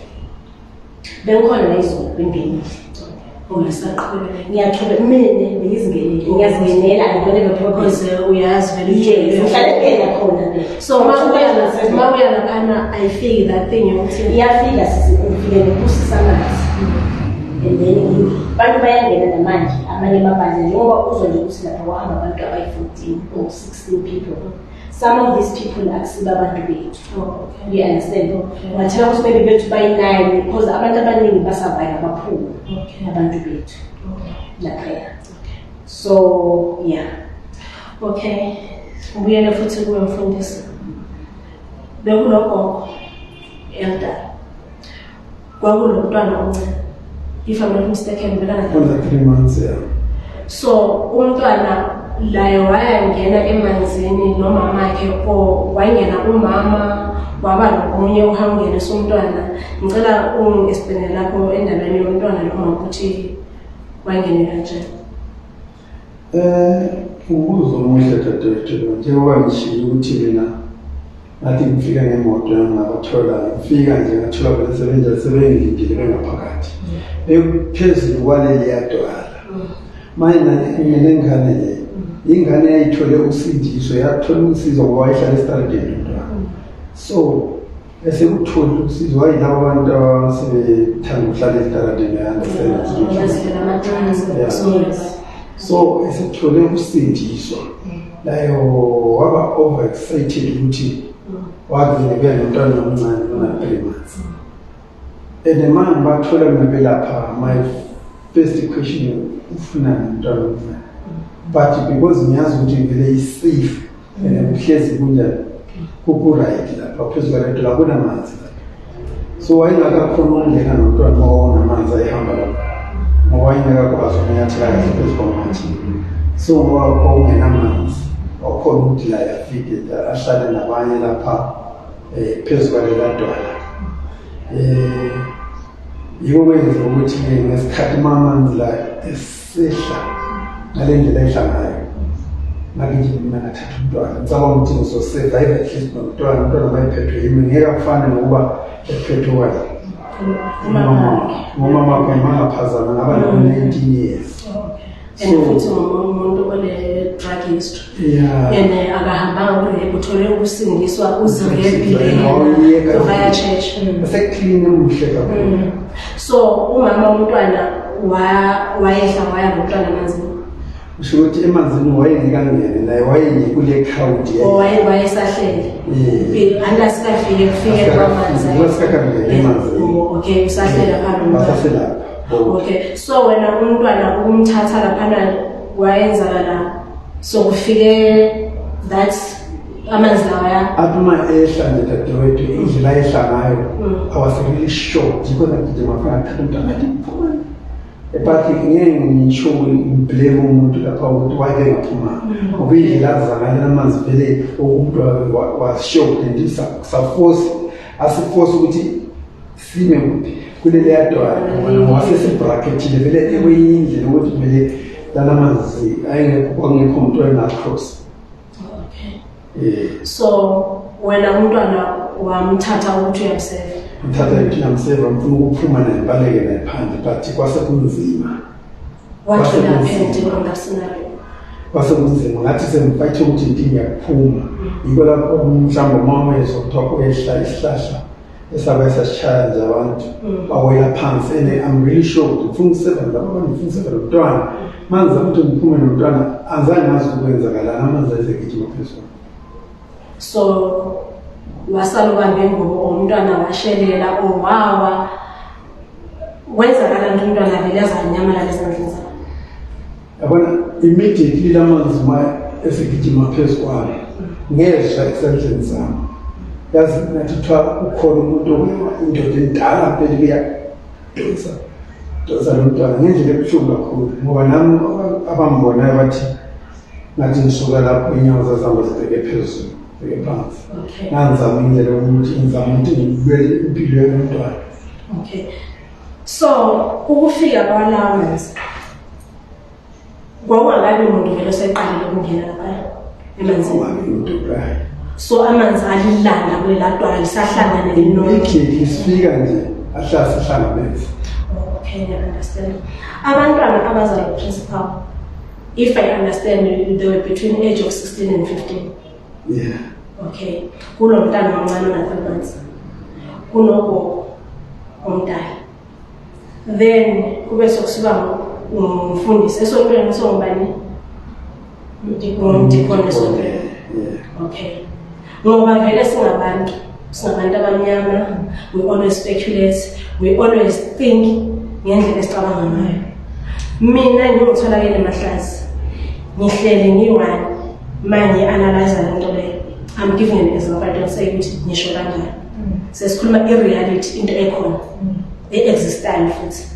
bengikhona nayizolo, bengingenile.
Ungasaqhubeka.
Ngiyaqhubeka mina, bengizingenile, ngiyazingenela, I don't have a problem.
Because uyazi vele.
Yes, ngihlale ngingena khona.
So ma uya laphana ayifiki that thing yokuthi
Iyafika sisi, ngifike ngibusisa amanzi and then abantu bayangena namanje amanye amabandla, njengoba uzwa nje ukuthi lapha kwahamba abantu abayi-14 or 16 people. Some of these people akusibo abantu bethu.
Oh, okay.
You understand?
Okay.
Ungathola ukuthi maybe bethu bayi-9 because abantu abaningi basurvive, abaphumi abantu bethu laphaya, so yeah.
Okay, ngibuyele futhi kuwe mfundisi. Bekunogogo elder, kwakunomntwana omncane, if I'm not mistaken, bekana
Under 3 months, yeah.
So umntwana laye wayangena emanzini nomamakhe or wangena umama waba nomunye uhangenisa umntwana? Ngicela ungi-explaine lapho endabeni yomntwana noma ukuthi wangene kanjani.
Umbuzo omuhle dadewethu lo. Njengoba ngishilo ukuthi mina ngathi ngifika ngemoto yami ngabathola, ngifika nje ngathola vele sebenjani, sebengilindile bengaphakathi bekuphezulu kwaleliya dwala. Manje nalengane le, ingane yayithole usindiso, yathola usizo ngoba wayehlala esitaradeni umntwana, so esekutholile usizo wayilabo abantu abasebethanda ukuhlala esitaradeni, uya-understand?
Bazivela ama-drugs.
Yeah. So esethole usindiswa layo waba over excited ukuthi wagcina kuya nomntwana omncane ona-3 months, and manje bathola mina belapha, my first question, ufunani umntwana omncane? But because ngiyazi ukuthi vele i-safe and kuhlezi kunjani, kuku-right lapha phezu kwalento la kunamanzi lapha, so wayengakakhona ukungena nomntwana ngoba unamanzi ayehamba lapha, ngoba wayengakakwazi ukunyathela kahle phezu kwamatshe. So ngoba kwakungenamanzi wakhona ukuthi la afike ahlale nabanye lapha phezu kwalela dwala. Yiko kwenza ukuthi-ke ngesikhathi uma amanzi la esehla ngale ndlela ehla ngayo, ngathi nje mina ngathatha umntwana, ngicabanga ukuthi ngizosurvive at least nomntwana. Umntwana uma ephethwe yimi ngeke akufane nokuba ephethwe kwakhe umama, ngomama wakhe mangaphazama ngaba no-19 years.
And futhi umuntu one-drug history.
Yeah.
And akahambanga ku-rehab, uthole ukusindiswa, uzi-rehabile
Wawuyeka.
via church.
Ase-clean, umuhle kakhulu.
So umama womntwana wayehla waya nomntwana emanzini?
Kusho ukuthi emanzini wayengekangene naye, wayenye kule crowd.
Or wayesahlele?
Yeah.
Andasikafike kufike kwamanzi.
Asikakangeni emanzini.
Oh, okay, usahlele phambi nomntwana.
Basaselapha.
Okay, so wena umntwana ukumthatha laphana wayenzakala sokufike that amanzi lawaya?
Athi uma ehla nje, dadewethu, indlela ayehla ngayo, I was really shocked. Yikho ngagijima ngafika ngathatha umntwana, ngathi phuma, but ngeke ngisho ngi-blame umuntu lapha ukuthi wayeke ngaphuma, ngoba indlela aza ngayo amanzi vele umuntu was shocked and sa-force asi-force ukuthi sime kuphi kuleliya dwala, ngoba sesi-bracketile vele ekwenye indlela ukuthi vele lana manzi ayengekho, kwangekho umuntu oyenga-cross.
So wena umntwana wamthatha ukuthi uyamseva?
Ngithatha ukuthi ngiyamseva, ngifuna ukuphuma naye, ngibaleke naye phandle, but kwase kunzima.
What
Kwase
will
kunzima.
happen on that scenario?
Kwase kunzima, ngathi sengifayithe ukuthi nti ngiyakuphuma, yikho lapho mhlawumbe uma wezwa kuthiwa kwehla isihlahla esabe sasishaya nje abantu bawela phansi, and I'm really sure ukuthi ngifuna ukuseva labo abantu, ngifuna ukuseva lo mntwana. Manzi ukuthi ngiphume nomntwana, angizange ngazi ukuthi kwenzakalani, amanzi ayezegijima phezulu.
So wasala ubambe ingubo or umntwana washelela or wawa, wenzakala nto umntwana vele azanyamalala ezandleni zakho?
Yabona, immediately lamanzi ma esegijima phezu kwami, ngezwa esandleni sami, yazi ngathi kuthiwa kukhona umuntu indoda endala phela kuyadonsa donsa lo mntwana ngendlela ebuhlungu kakhulu, ngoba nami abambonayo bathi ngathi ngisuka lapho inyawo zazihamba zibheke phezulu, bheke phansi. Ngangizama indlela yokuthi ngizama ukuthi ngibuyele impilo yomntwana.
Okay, so ukufika kwalawo manzi kwakungakabi muntu vele oseqalile ukungena lapha emanzini?
Ungabi umuntu right.
So amanzi alilanda kulela dwala lisahlangane lilonke?
Immediately sifika nje ahlala sihlangabeze.
Okay, I understand. Abantwana abazalwa principal, if I understand, they were between age of 16 and 15?
Yeah.
Okay, kulo mntana omncane ona-3 months, kunogogo omdala, then kube sokusuka umfundisi esontweni, songubani, umdikoni esontweni?
Yeah.
Okay, ngoba vele singabantu abamnyama, we always speculate, we always think ngendlela esicabanga ngayo. Mina ngingutholakele Mahlazi, ngihlele ngiyi-one, ma ngi-analyze le nto leyo, I'm giving an example, I don't say ukuthi ngisho kanjani, sesikhuluma i-reality, into ekhona e-existayo futhi.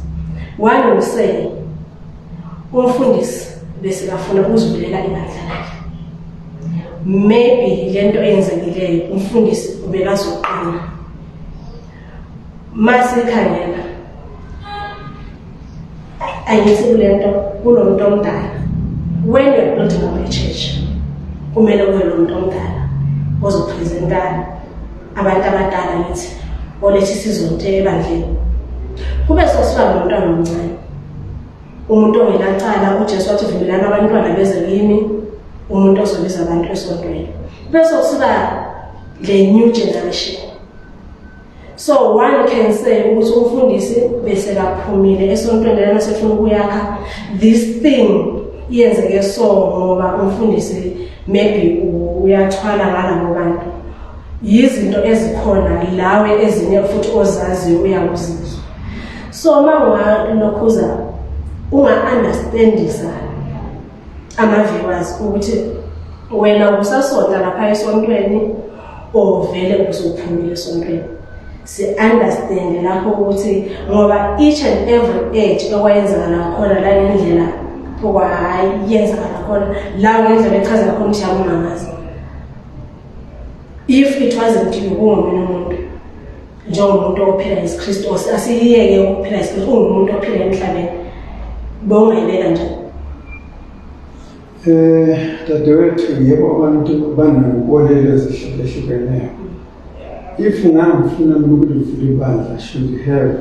One will say umfundisi bese kafuna ukuzivulela ibandla lakhe, maybe lento eyenzekileyo umfundisi ubekazoqina. Masikhangela, angithi kulento kulo muntu omdala, when you're building up a church kumele kube lo muntu omdala ozo-presenta abantu abadala, ngithi oletha isizonto ebandleni, kube sekusuka nomntwana omncane, umuntu ongenacala. UJesu wathi vumelani abantwana beze kimi, umuntu ozobiza abantu esontweni, bese kusuka le new generation. So one can say ukuthi umfundisi bese kaphumile esontweni lana, sefuna ukuyakha this thing iyenzeke, so ngoba umfundisi maybe uyathwala ngalabo bantu, yizinto ezikhona lawe ezinye futhi ozaziyo, uyakuzizwa. So uma ungalokhuza unga-understandisa ama-viewers ukuthi wena usasonta lapha esontweni or vele usuphumile esontweni, si-understande lapho ukuthi ngoba each and every age okwayenzakala khona la, ngendlela okwayenzakala khona la, ngendlela echaza khona ukuthi yakumangazi, if it wasn't you, kungomunye umuntu, njengomuntu ophila isiKristu, asiyeke ukuphila isiKristu, ungumuntu ophila emhlabeni, bowungayibeka njani?
Dadewethu, yebo, abantu banenkolelo ezihlukahlukeneyo. If ngangifuna mina ukulivula ibandla, should have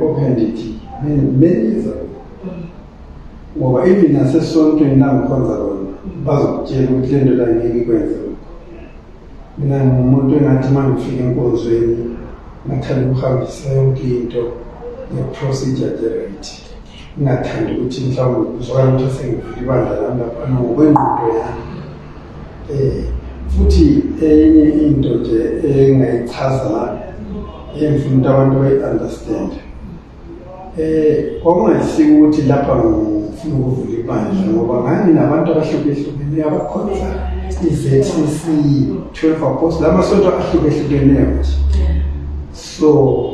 opened it many, many years ago. Ngoba even nasesontweni la ngikhonza khona bazokutshela ukuthi le nto la ngeke ikwenze lokho. Mina ngingumuntu engathi uma ngifika enkonzweni ngathanda ukuhambisa yonke into nge-procedure nje right. Ngingathandi ukuthi mhlawumbe kuzwakala ukuthi sengivula ibandla lami laphana ngokwengqondo yami. Futhi enye into nje engayichaza la engifuna ukuthi abantu bayi-understand, kwakungasiko ukuthi lapha ngifuna ukuvula ibandla, ngoba nganginabantu abahlukehlukeneyo abakhonza i-ZCC, 12 Apostle, amasonto ahlukehlukeneyo nje. So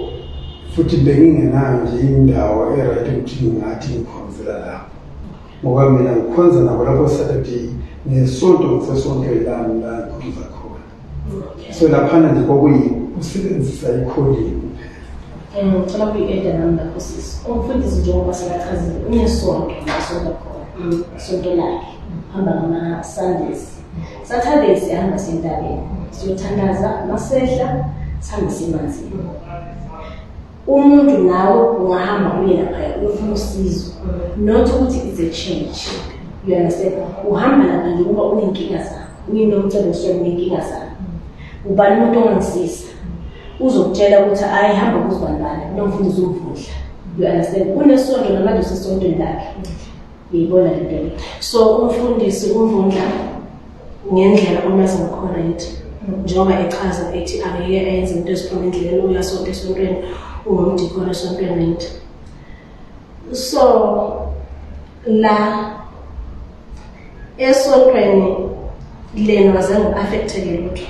futhi bengingenayo nje indawo e-right ukuthi ngingathi ngikhonzela lapho, ngoba mina ngikhonza nabo lapho Saturday, ngesonto ngisesontweni lami la ngikhonza khona. So laphana nje kwakuyikusebenzisa i-calling kuphela.
Ngicela ukuyi-adda nami lapho, sisi. Umfundisi, njengoba sekachazile, unesonto nasonto khona, isonto lakhe hamba ngama-Sundays, Saturdays siyahamba siyentabeni siyothandaza, masehla sihambe siyemanzini. Umuntu nawe ungahamba uye laphaya uyofuna usizo, not ukuthi it's a church, you understand? Uhamba lapha nje ukuba unenkinga zakho, uyinomcebo, usuke unenkinga zakho, ubani umuntu ongangisiza, uzokutshela ukuthi ayi, hamba kuzibanibani, kunomfundisi uMvundla, you understand? Unesonto namanje, usesontweni lakhe, uyayibona le nto le.
So umfundisi uMvundla, ngendlela omazi ngakhona yithi, njengoba echaza ethi angeke ayenze into eziphuma endleleni, uyasonta esontweni, ungumdikoni esontweni yithi, so la esontweni lena wazange u-affecteke lutho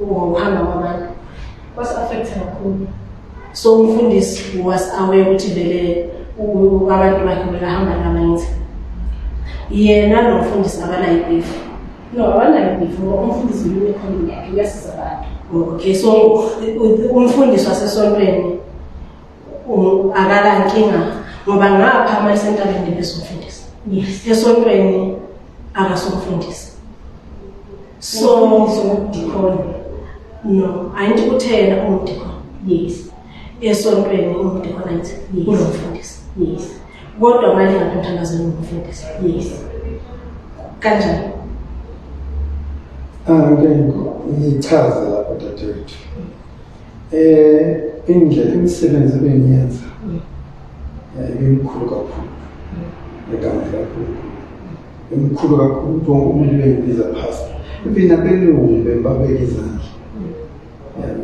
ngokuhamba kwabantu?
Kwasi-affecta kakhulu.
So umfundisi was aware ukuthi vele abantu bakhe bekahamba nabantu, yena lo mfundisi akanayo i-beef?
No, abanayo i-beef, ngoba umfundisi une-calling yakhe, uyasiza abantu.
Okay, so umfundisi wasesontweni akalankinga, ngoba ngapha malisentabeni besumfundisi, esontweni akasumfundisi, so
umfundisi ungumdikoni.
No, angithi uthe yena ungumdikoni?
Yes.
Esontweni ungumdikoni, angithi?
Yes.
Unomfundisi?
Yes.
Kodwa manje ngapha emthandazweni ungumfundisi?
Yes.
Kanjani?
Ake ngichaze lapho, dadewethu. Indlela imisebenzi ebengiyenza ibimkhulu kakhulu ngegama likaNkulunkulu, imkhulu kakhulu ukuthi wonke umuntu bengibiza pastor, even nabelungu bembabeka izandla.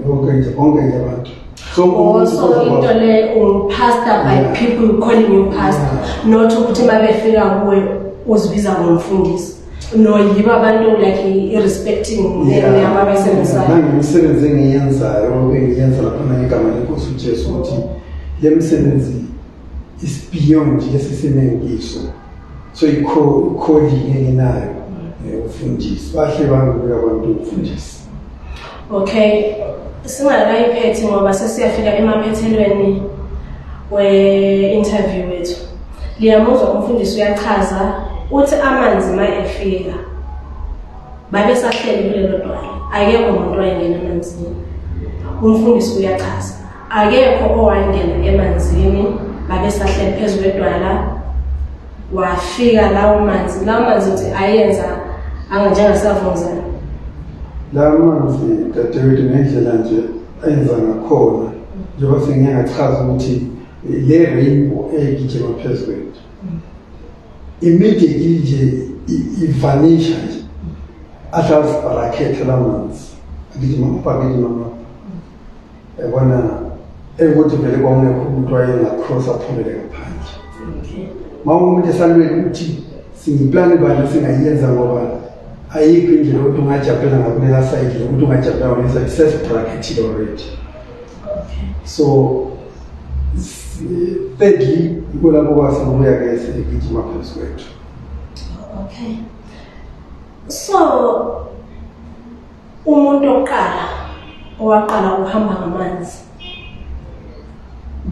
Yonke nje, bonke nje abantu. So
Oh, so into le ungupastor by people calling you pastor, not ukuthi uma befika kuwe uzibiza ngomfundisi. No, yibo abantu like i-respecting name yabo abayisebenzisayo.
Nangemisebenzi engiyenzayo, bengiyenza laphana ngegama lenkosi uJesu, ukuthi le misebenzi is beyond lesi simo engikiso. So i-calling enginayo, ufundisi, bahle bangibeka abantu umfundisi.
Okay, singakayiphethi ngoba sesiyafika emaphethelweni we-interview wethu, liyamuzwa umfundisi uyachaza, uthi amanzi ma efika babesahleli kulelo dwala, akekho umuntu wayengena emanzini. Umfundisi uyachaza, akekho owangena emanzini, babesahleli phezu kwedwala, wafika lawo manzi. Lawo manzi uthi ayenza anganjengasavunzana?
La manzi, dadewethu, ngendlela nje enza ngakhona, njengoba sengiye ngachaza ukuthi le rainbow eyigijima phezu kwethu immediately nje ivanisha nje, ahlala sibharakhethe la manzi, agijima ngapha, agijima ngapha, yabona ekuthi vele kwakungekho umuntu wayengacross aphumele ngaphandle. Ma umuntu esalwele ukuthi singiplani bani singayenza, ngoba ayikho indlela yokuthi ungajampela ngakulela side, ukuthi ungajampela ngakulela side, sesibrackethile already. So thirdly, yiko lapho kwasekubuya-ke segijima phezu kwethu.
Okay, so umuntu oqala owaqala ukuhamba ngamanzi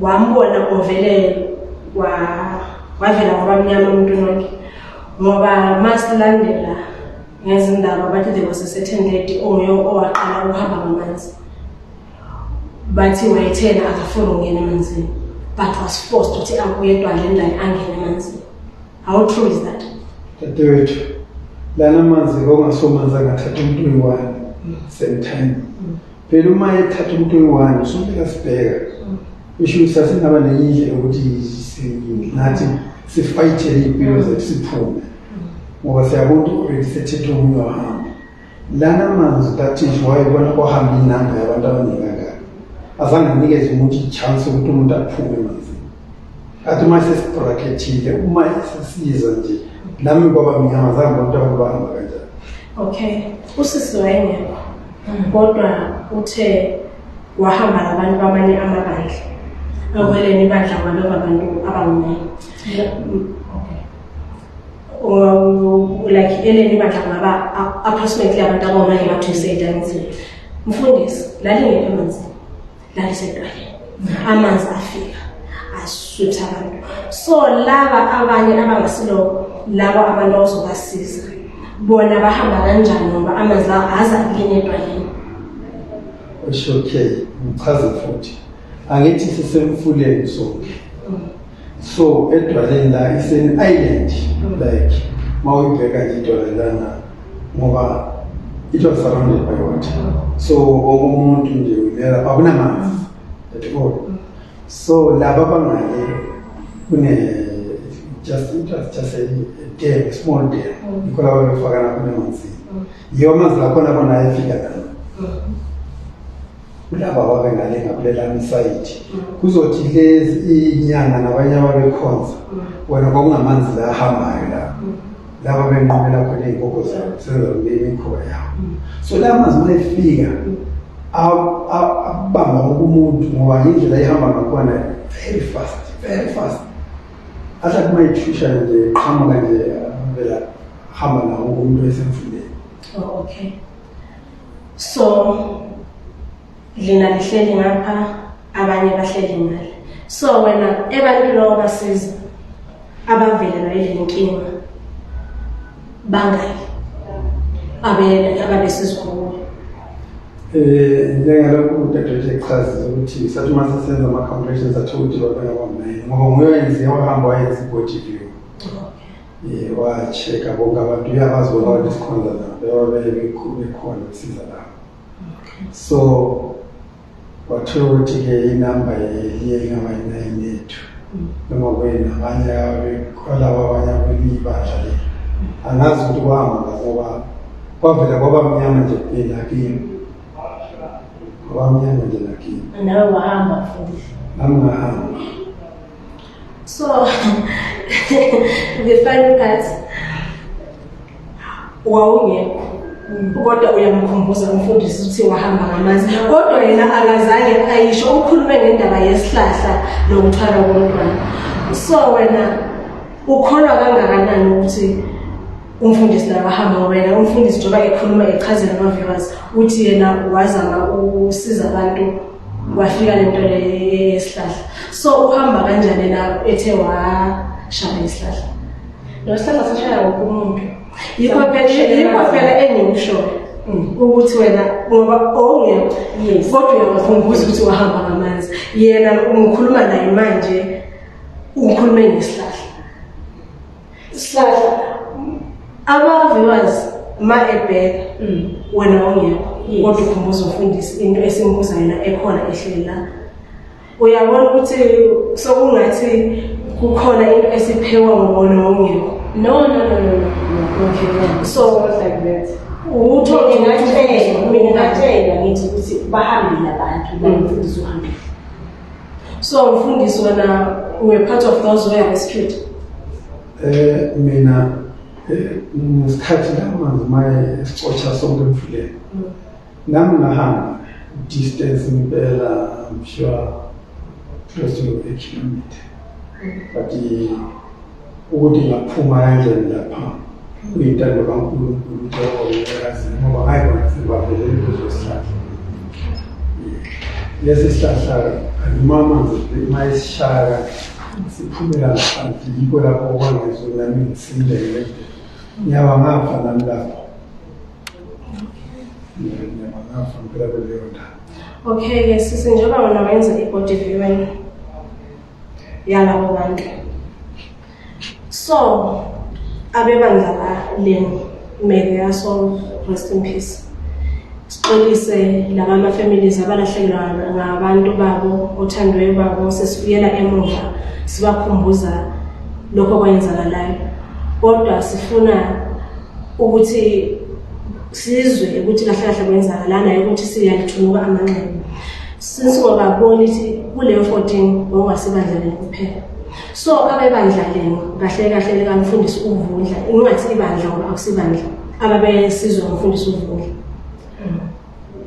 wambona ovele wavela kwabamnyama umuntu nonke, ngoba masilandela ngezindaba bathi there was a certain lady onguye owaqala ukuhamba ngamanzi, bathi wayethena akafuni ukungena emanzini but was forced ukuthi abuye edwaleni lani angene emanzini. How true is that?
Dadewethu, lana amanzi kwakungasomanzi angathatha umuntu oyi-one same time. Phela uma ethatha umuntu oyi-one sonke kasibheka. Isho ukuthi sasingaba nenye indlela yokuthi nathi sifayithele iy'mpilo zethu siphume. Ngoba siyabona ukuthi already sethethe omunye wahamba. Lana amanzi that is why ubona kwahamba inamba yabantu abaningi kangaka. Azange anikeze umuntu i-chance ukuthi umuntu aphume emanzini. Athi uma sesibrakethile, uma sesiza nje, nami kwaba mnyama zange ngibona ukuthi abantu bahamba kanjani.
Okay, usisi wayengekho kodwa uthe wahamba nabantu bamanye amabandla ekweleni ibandla kwaloba abantu abangu-nine.
Okay.
Like eleni ibandla kungaba approximately abantu abawu-nine, what you said, angithi? Mfundisi, lalingekho emanzini, lalisedwaleni. Amanzi afika aswitha abantu. So laba abanye abangasilo labo abantu ozobasiza bona bahamba kanjani ngoba amanzi lawo aza kini edwaleni?
Usho okay, ngichaze futhi. Angithi sisemfuleni sonke. So edwaleni la is an island, like mawuyibheka nje idwala lana, ngoba it was surrounded by water. So wonke umuntu nje umela akunamanzi at all. So laba bangale kune just it was just a dam, a small dam. Yikho laba befakana khona emanzini. Yiwo amanzi lakhona khona ayefika lana. Kulaba ababengale ngakulelami isayidi kuzothi lezi inyanga nabanye ababekhonza wena kwakungamanzi la ahambayo la laba benqumela khona iy'nkukhu zabo senza imikhuba yabo. So la manzi uma efika abamba wonke umuntu ngoba indlela ihamba ngakhona very fast, very fast. Athi uma ithusha nje qhamuka nje vela hamba nawo wonke umuntu esemfuleni.
Oh, okay. So lina lihleli ngapha, abanye bahleli ngale. So wena ebantwini obasiza abavelelwa yile nkinga bangaki abe ababesizwa kuwe?
Njengalokhu udadewethu echazile ukuthi sathi uma sesenza ama-calculations athola ukuthi babengaba-nine, ngoba nguye wayenze wahamba wayenza i-body view. Wa-check-a bonke abantu, uyabazi bonke abantu esikhonza nabo bekhona besiza labo. So wathola ukuthi-ke inamba liye ingaba yi-nine yethu noma kuyinabanye kwalabo abanye abelinye ibandla le. Angazi ukuthi kwahamba ngazi ngoba kwavela kwaba mnyama nje kuphela kimi, kwaba mnyama nje nakimi.
Nawe wahamba, mfundisi?
Nami ngahamba.
So the funny part, wawungekho kodwa uyamkhumbuza umfundisi ukuthi wahamba ngamanzi, kodwa yena akazange ayisho. Ukhulume ngendaba yesihlahla nokuthwala komntwana. So wena ukholwa kangakanani ukuthi umfundisi naye wahamba? Ngoba yena umfundisi njengoba ekhuluma echazela ama-viewers uthi yena wazama ukusiza abantu, wafika lento le yesihlahla. So uhamba kanjani yena ethe washaya isihlahla?
Lo sihlahla sashaya wonke umuntu.
Yikho phela engikushoyo ukuthi wena ngoba owungekho kodwa uyawakhumbuza ukuthi wahamba ngamanzi. Yena ngikhuluma naye manje ukhulume ngesihlahla.
Isihlahla.
Aba-viewers ma ebheka wena ongekho kodwa ukhumbuza umfundisi into esimbuza yona ekhona ehleli la, uyabona ukuthi sokungathi kukhona into esiphewa ngobona ongekho.
No.
Okay.
So
So
not like that.
uthole
Mina ngingatshela ngithi ukuthi bahambile abantu la, umfundisi uhambile.
So mfundisi, wena were part of those who were rescued?
Mina ngesikhathi la manzi maye esixotsha sonke emfuleni, nami ngahamba distance impela, I'm sure close to a kilometer, but ukuthi ngaphuma kanjani lapha kuyintando kaNkulunkulu ukuthi ngoba ngayibona sengibambelele phezu kwesihlahla. Lesi sihlahla noma amanzi uma esishaya siphumela ngaphansi, yikho lapho okwangezwe nami ngisinde ngile ngiyaba ngafa nami lapho, ngiyaba ngafa ngempela kuleyo ndawo.
Okay-ke sisi, njengoba wena wenza i-body viewing yalabo bantu, so So abebandla lenu, may their soul rest in peace. Sixolise laba ama-families abalahlekelwa ngabantu babo, othandiweyo babo. Sesibuyela emuva sibakhumbuza lokho okwenzakalayo, kodwa sifuna ukuthi sizwe ukuthi kahle kahle kwenzakalana, ukuthi siyalithunuka amanxeba, since ngoba kubona ukuthi kuleyo 14 ngokungasebandla kuphela. So abebandla lenu kahle kahle likamfundisi uVundla, ingathi ibandla ngoba akusibandla, ababesizwa ngumfundisi uVundla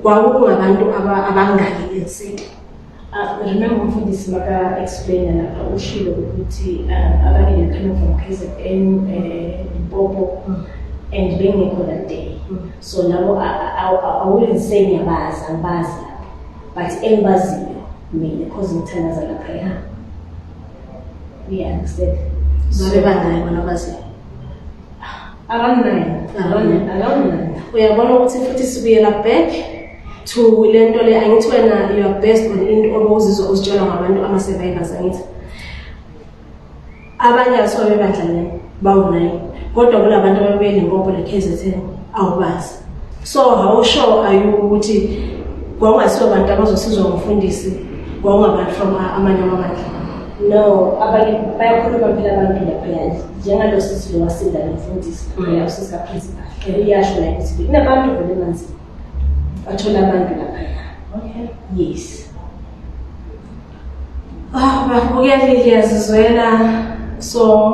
kwakungabantu abangaki insika?
Remember umfundisi maka-explaina lapha ushilo ukuthi abanye they're coming from KZN, Limpopo, and bengekho that day. So labo I wouldn't say ngiyabazi, angibazi lapho, but engibaziyo mina, because ngithandaza laphaya, we understand.
Babe bangaki bona abaziyo?
Around 9. Around 9.
Uyabona ukuthi futhi sibuyela back to le nto le, angithi wena you are based on into obowuzizwa uzitshelwa ngabantu, ama-survivors, angithi abanye asuke bebandla lena bawu-9, kodwa kulabantu ababeLimpopo le-KZN awubazi. So how sure are you ukuthi kwakungasiwo bantu abazosizwa ngumfundisi, kwakungabantu from amanye amabandla?
No, abanye bayakhuluma phela abantu laphaya, njengalo sisi lo wasinda nomfundisi laphaya, usisi kaprincipal, uyasho naye ukuthi kunabantu vele emanzini, bathola abantu laphaya. Yes.
Ah, babukeli, ngiyazizwela. So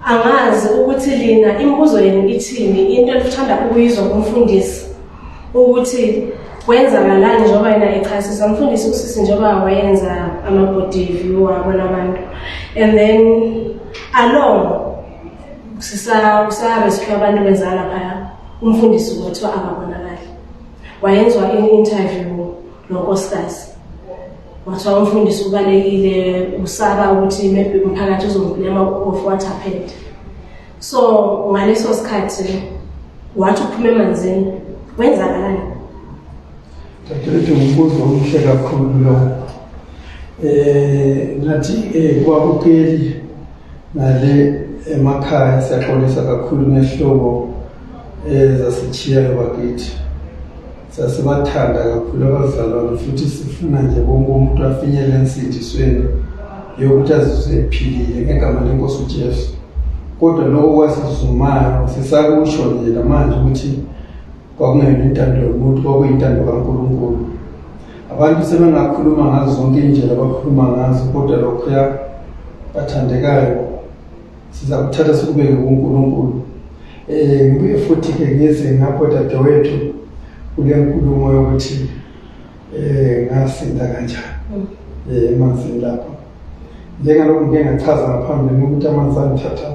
angazi ukuthi lina imibuzo yenu ithini, into elithanda ukuyizwa kumfundisi ukuthi kwenzakalani njengoba yena echasisa. Mfundisi, usisi njengoba wayenza ama-body view, wabona abantu, and then along kusa-rescue abantu benzala laphaya, umfundisi kwathiwa akabonakali. Wayenzwa i-interview nonkosikazi, wathiwa umfundisi ubalekile, usaba ukuthi maybe umphakathi uzomblame of what happened. So ngaleso sikhathi wathi uphuma emanzini, kwenzakalani?
Dadewethu, umbuzo omuhle kakhulu lo. Ngathi kwabukeli ngale emakhaya, siyaxolisa kakhulu ngehlobo ezasithiyayo bakithi. Sasibathanda kakhulu abazalwane, futhi sifuna nje wonke umuntu afinyele ensindisweni yokuthi azizwe ephilile ngegama lenkosi uJesu. Kodwa lokho kwasizumayo sisakusho nje namanje ukuthi kwakungeyona intando yomuntu, kwakuyintando kaNkulunkulu. Abantu sebengakhuluma ngazo zonke indlela abakhuluma ngazo, kodwa lokhuya, bathandekayo, siza kuthatha sikubeke kuNkulunkulu. Ngibuye futhi ke ngize ngapho, dadewethu, kule nkulumo yokuthi ngasinda kanjani emanzini lapho. Njengalokhu ngike ngachaza ngaphambili ukuthi amanzi angithatha,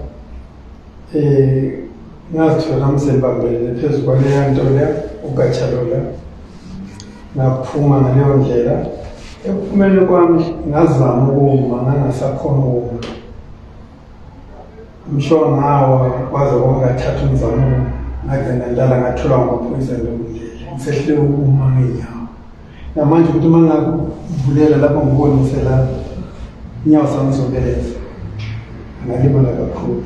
ngazithola nami sengibambelele phezu kwaleya nto leya, ugatsha lola, ngaphuma ngaleyo ndlela. Ekuphumeni kwami ngazama ukuma, ngangasakhona ukuma. Msho ngawa kwaze kwakathatha umzamo, ngagcina ngidlala, ngatholwa ngamaphoyisa ndokundlela, ngisehluleka ukuma ngey'nyawo. Namanje ukuthi uma ngakuvulela lapho ngibonise la, inyawo zami zobeleza, ngalimala kakhulu.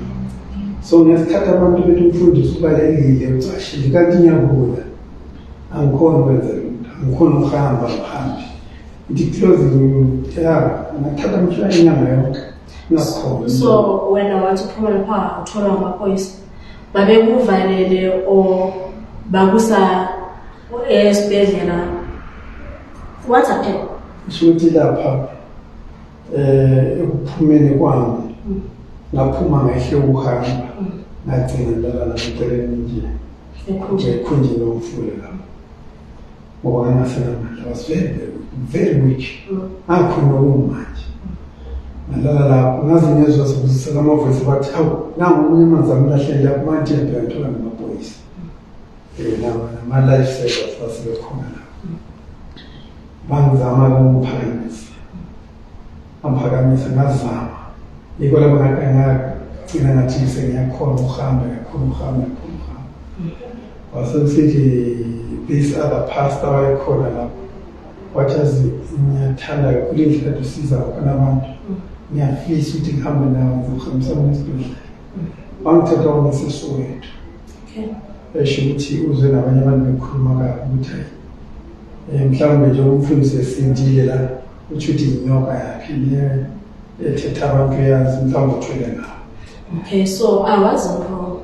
So ngesikhathi abantu bethi umfundisi ubalekile, ucashile, kanti ngiyagula, angikhoni ukwenza lutho, angikhoni ukuhamba, ngihambe ithi closing ya, ngathatha mhla inyanga yonke ngakhona.
So wena wathi uphuma lapha utholwa ngamaphoyisa, babekuvalele or bakusa esibhedlela? What happened?
Kusho ukuthi lapha ekuphumeni kwami ngaphuma ngehle ukuhamba, ngagcina ngilala lapha eceleni nje
ekhunjini,
ekhunjini lomfula lapho, ngoba ngangasenamandla, was very very very weak, ngakhona okumanje. Ngalala lapho, ngaze ngezwa sekuzisela amavoice bathi, "Hawu, nangu omunye amanzi amlahlele lapho." Manje ngiyabheka, ngithola namaphoyisa nama-life savers basebekhona lapho, bangizama ukungiphakamisa, bangiphakamisa, ngazama. Yikho lapho ngagcina ngathi sengiyakhona ukuhamba, ngiyakhona ukuhamba, ngiyakhona ukuhamba. Wasekusithi this other pastor wayekhona lapho wathi, "Azi, ngiyathanda kakhulu indlela usiza ngakhona abantu. Ngiyafisa ukuthi ngihambe nawe, ngizokuhambisa mina esibhedlela. Wangithatha wangisa eSoweto. Esho ukuthi uzwe nabanye abantu bekhuluma kabi ukuthi hayi, mhlawumbe nje umfundisi esindile la, utsho ukuthi inyoka yakhe le ethetha abantu, yazi mhlawumbe uthwele ngawo.
Okay, so I wasn't wrong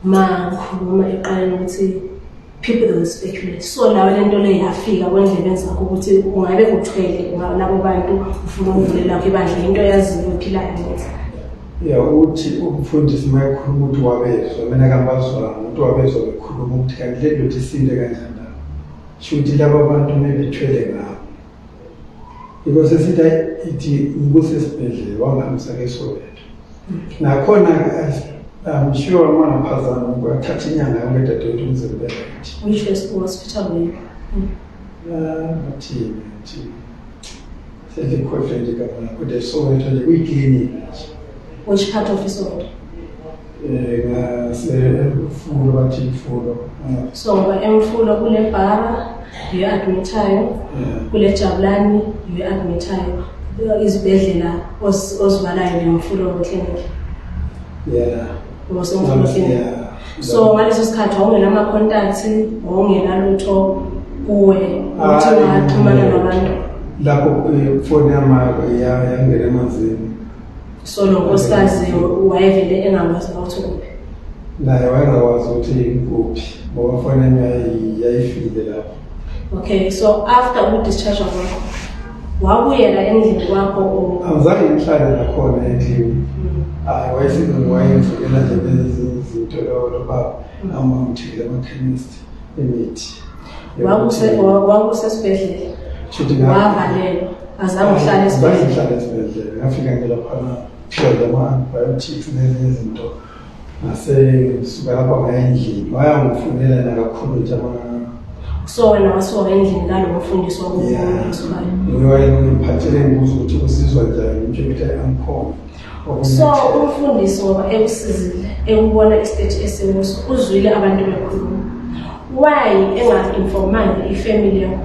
ma ngikhuluma eqaleni ukuthi people, they will speculate. So lawe lento le yafika kwendlebeni zakho ukuthi ungabe uthwele labo bantu, ufuna ukuvulela lakho ibandla, into yaziyo ephilayo ngithi.
Ya, uthi umfundisi uma ekhuluma ukuthi wabezwa, mina kambazwanga ukuthi wabezwa bekhuluma ukuthi kanti le ndoda isinde kanjani la, sho ukuthi laba bantu mebethwele ngabo. Yiko sesithi hayi, ithi ngikusesibhedlela, wangihambisa ke-Soweto. Nakhona I'm sure uma ngaphazama kwathatha inyanga yonke dadewethu ukuze kube right.
Which was hospital were you?
Bathini, bathini, sendikhohlwe nje igama lakho, kodwa eSoweto nje kuyiklinikhi nje.
Which part of iSoweto?
Ngasemfulo, bathi imfulo.
So ngoba emfulo kule Bara yiyo-admithayo, kule Jabulani yiyo-admithayo, izibhedlela ozibalayo nemfulo clinic.
Yeah.
Ngosemfulo clinic.
Yeah.
So ngaleso sikhathi wawungenama-contacts, wawungenalutho kuwe ukuthi
Hayi.
ungaxhumana nabantu?
Lapho ifoni yami yangena emanzini.
So lo nkosikazi wayevele engakwazi ukuthi kuphi?
Naye wayengakwazi ukuthi ngikuphi ngoba ifoni yami yayifile lapho.
Okay, so after uku-discharge kwakho wabuyela endlini kwakho or?
Angizange ngihlale nakhona endlini. Hayi, wayengivukela nje nezinye izinto lo baba, angithengele ama-chemist imithi.
Wawusesibhedlela?
Shuthi
Wavalelwa, azange uhlale
Zange
esibhedlela?
ngihlale esibhedlela. Ngafika nje laphana, phiwa nje ama-antibiotics nezinye izinto, ngase ngisuka lapho ngaya endlini, wayangifunela yena kakhulu nje
So wena wasuka endlini kalo mfundisi?
Yeah.
Wakusukayo?
Wayengiphathele, ngibuza ukuthi uzizwa njani, ngimtshela ukuthi angikhona.
So umfundisi, ngoba ekusizile, ekubona i-state esikuso, uzwile abantu bekhuluma, why enga-informanga ifamily yakho,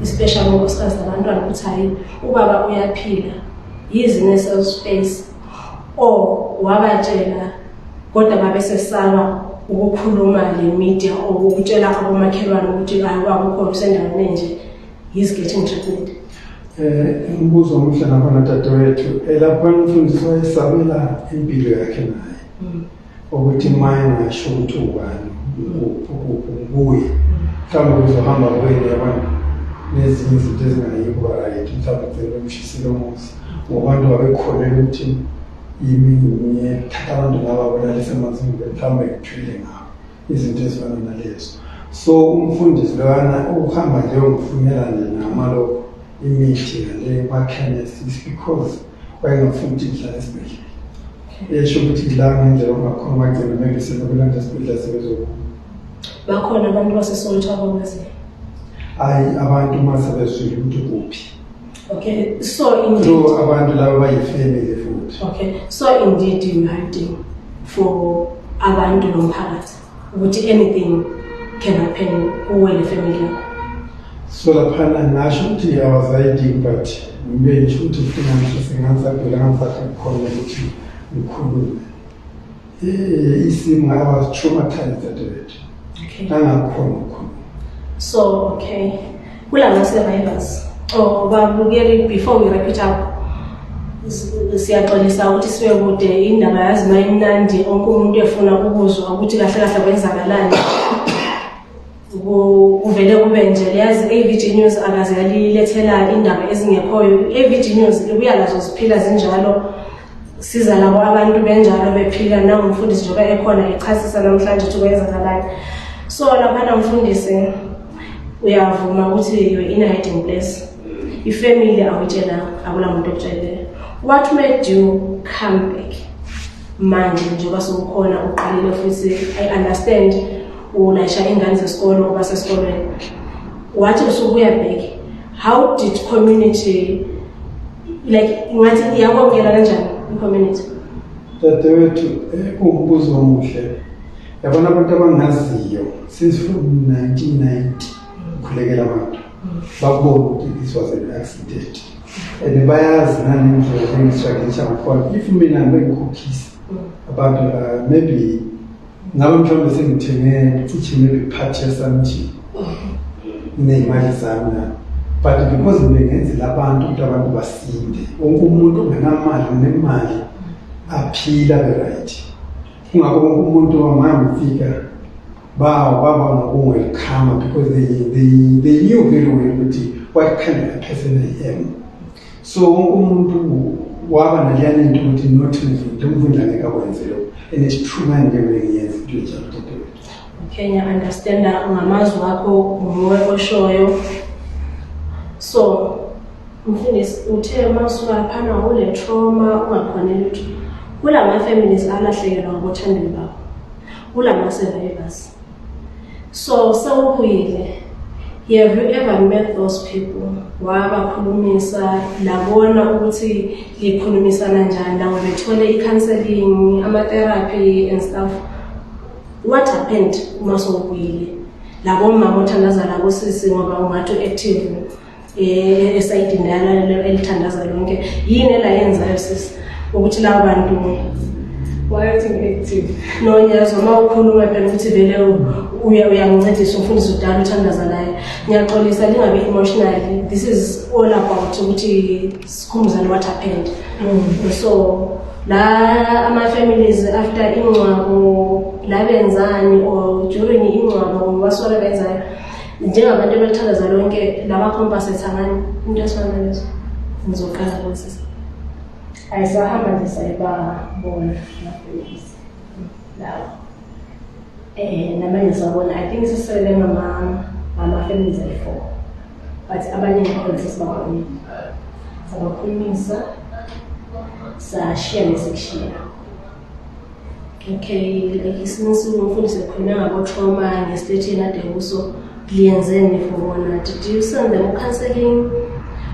especially unkosikazi nabantwana, ukuthi hayi, ubaba uyaphila, he's in a safe space? Or wabatshela kodwa babesesaba ukukhuluma le media or ukutshela abomakhelwane ukuthi hayi, ubaba ukhona, usendaweni enje, he's getting treatment?
Umbuzo omuhle nakhona dadewethu. Lapho umfundisi wayesabela impilo yakhe naye ukuthi ma engasho ukuthi ubani, ukuphi, ukuphi, kuye mhlawumbe kuzohamba kweni yabona nezinye izinto ezingayi kuba right, mhlawumbe gcine bemshisile umuzi, ngoba abantu babekholelwa ukuthi yimi ngiyethatha abantu laba balalise emanzini, mhlawumbe ngithwele ngabo, izinto ezifana nalezo. So umfundisi loyana ukuhamba nje ungifunela nje namalokho imithi ngale kwa-chemist is because wayengafuni ukuthi ngihlale esibhedlela, esho ukuthi la ngendlela okungakhona bagcina maybe sebekulanda esibhedlela sebezokuba
Bakhona abantu baseSoweto abakwaziyo?
Hayi, abantu uma sebezwile ukuthi kuphi.
Okay, so indeed
So abantu laba bayifamily futhi.
Okay, so indeed you hiding for abantu nomphakathi ukuthi anything can happen kuwe le family yakho.
So laphana ngasho ukuthi I was hiding, but ngibe ngisho ukuthi ufuna ngihlose ngangisagula, ngangisakhona ukuthi ngikhulume. Isimo, I was traumatized dadewethu. Ngangakhona ukukhuluma.
So okay, kulama survivors or babukeli, before we wrap it up, siyaxolisa ukuthi sibe kude indaba, yazi mayimnandi, onke umuntu efuna ukuzwa ukuthi kahle kahle kwenzakalani. Kuvele kube nje, yazi AVG News akaze yalilethela indaba ezingekhoyo. AVG News ibuya nazo ziphila zinjalo, siza labo abantu benjalo bephila. Nangumfundisi njengoba ekhona echasisa namhlanje ukuthi kwenzakalani. So laphana mfundisi, uyavuma ukuthi you're in a hiding place, ifamily awuyitshelanga, akula muntu okutsheleyo. What made you come back manje njengoba sewukhona uqalile futhi? I understand ulayisha ingane zesikolo, uba sesikolweni, wathi usubuya back. How did community, like ngathi iyakwamukela kanjani i-community?
Dadewethu, kuwumbuzo omuhle. Yabona, abantu abangaziyo since from 1990 khulekela abantu bakubona ukuthi this was an accident. And bayazi nanendlela engistrugglisha ngakhona. If mina ngikhokhisa abantu, maybe ngabe mhlawumbe sengithenge cishe maybe part ye-something ney'mali zami na, but because mina ngenzela abantu ukuthi abantu basinde, wonke umuntu ongenamali nemali aphila be-right. Kungakho wonke umuntu wamangifika baba nokungu-welcome because they knew very well ukuthi what kind of a person I am. So wonke umuntu waba naleyana into ukuthi not Mvundla, uMvundla ngeke akwenze lokho, and it's true. Manje ngiyenza into enjalo, dadewethu.
Okay, ngiya-understanda ngamazwi wakho, nguwe oshoyo. So mfundisi, uthe uma usuka laphana ule trauma, ungakhoni lutho. Kulama-families alahlekelwa ngabothandweni babo, kulama-survivors, so sewubuyile, have you ever met those people, wabakhulumisa, labona ukuthi likhulumisana njani nabo, bethole i-counseling, ama-therapy and stuff? What happened uma sewubuyile, labo mama othandaza, labo sisi, ngoba ungathi u-active esayidini lalo elithandaza lonke? Yini elayenzayo, sisi, ukuthi labo bantu?
Why ngi-active?
No, ngiyazwa uma ukhuluma phela ukuthi vele uyangincedisa umfundisi udala uthandaza naye. Ngiyaxolisa, lingabi emotional. This is all about ukuthi sikhumbuzane what happened. So la ama-families after ingcwabo la benzani, or during ingcwabo basuke benzayo njengabantu abalithandaza lonke, laba-compensate ngani, into esifana nalezo? Ngizoqala kusisi.
Ayisahamba nje sayibabona ama-families lawo, namanje sawabona. I think sisele ngama-families ayi-four, but abaningi khona sesibabonile, sabakhulumisa, sashiya nesikushiya.
Okay, like since umfundisi ekhulume ngabo-trauma nge-state yena ade kuso, liyenzeni for bona? Did you send them counseling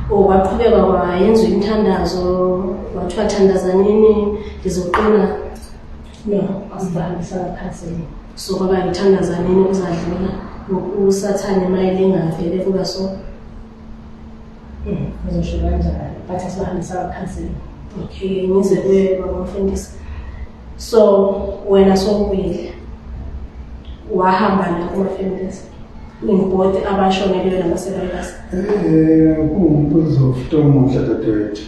or kwaqhubeka kwayenziwa imithandazo, kwathiwa thandazanini lizoqina?
No, asibahambisanga counseling.
So kwaba ngithandazanini kuzadlula, usathane mayelingavele kuba so.
Ngizosho kanjalo, but asibahambisanga counseling.
Okay, ngize kuye baba mfundisi. So wena sowubuyile, wahamba la kuma-families in both abashonelwe nama-survivors?
Kuwumbuzo futhi omuhle, dadewethu.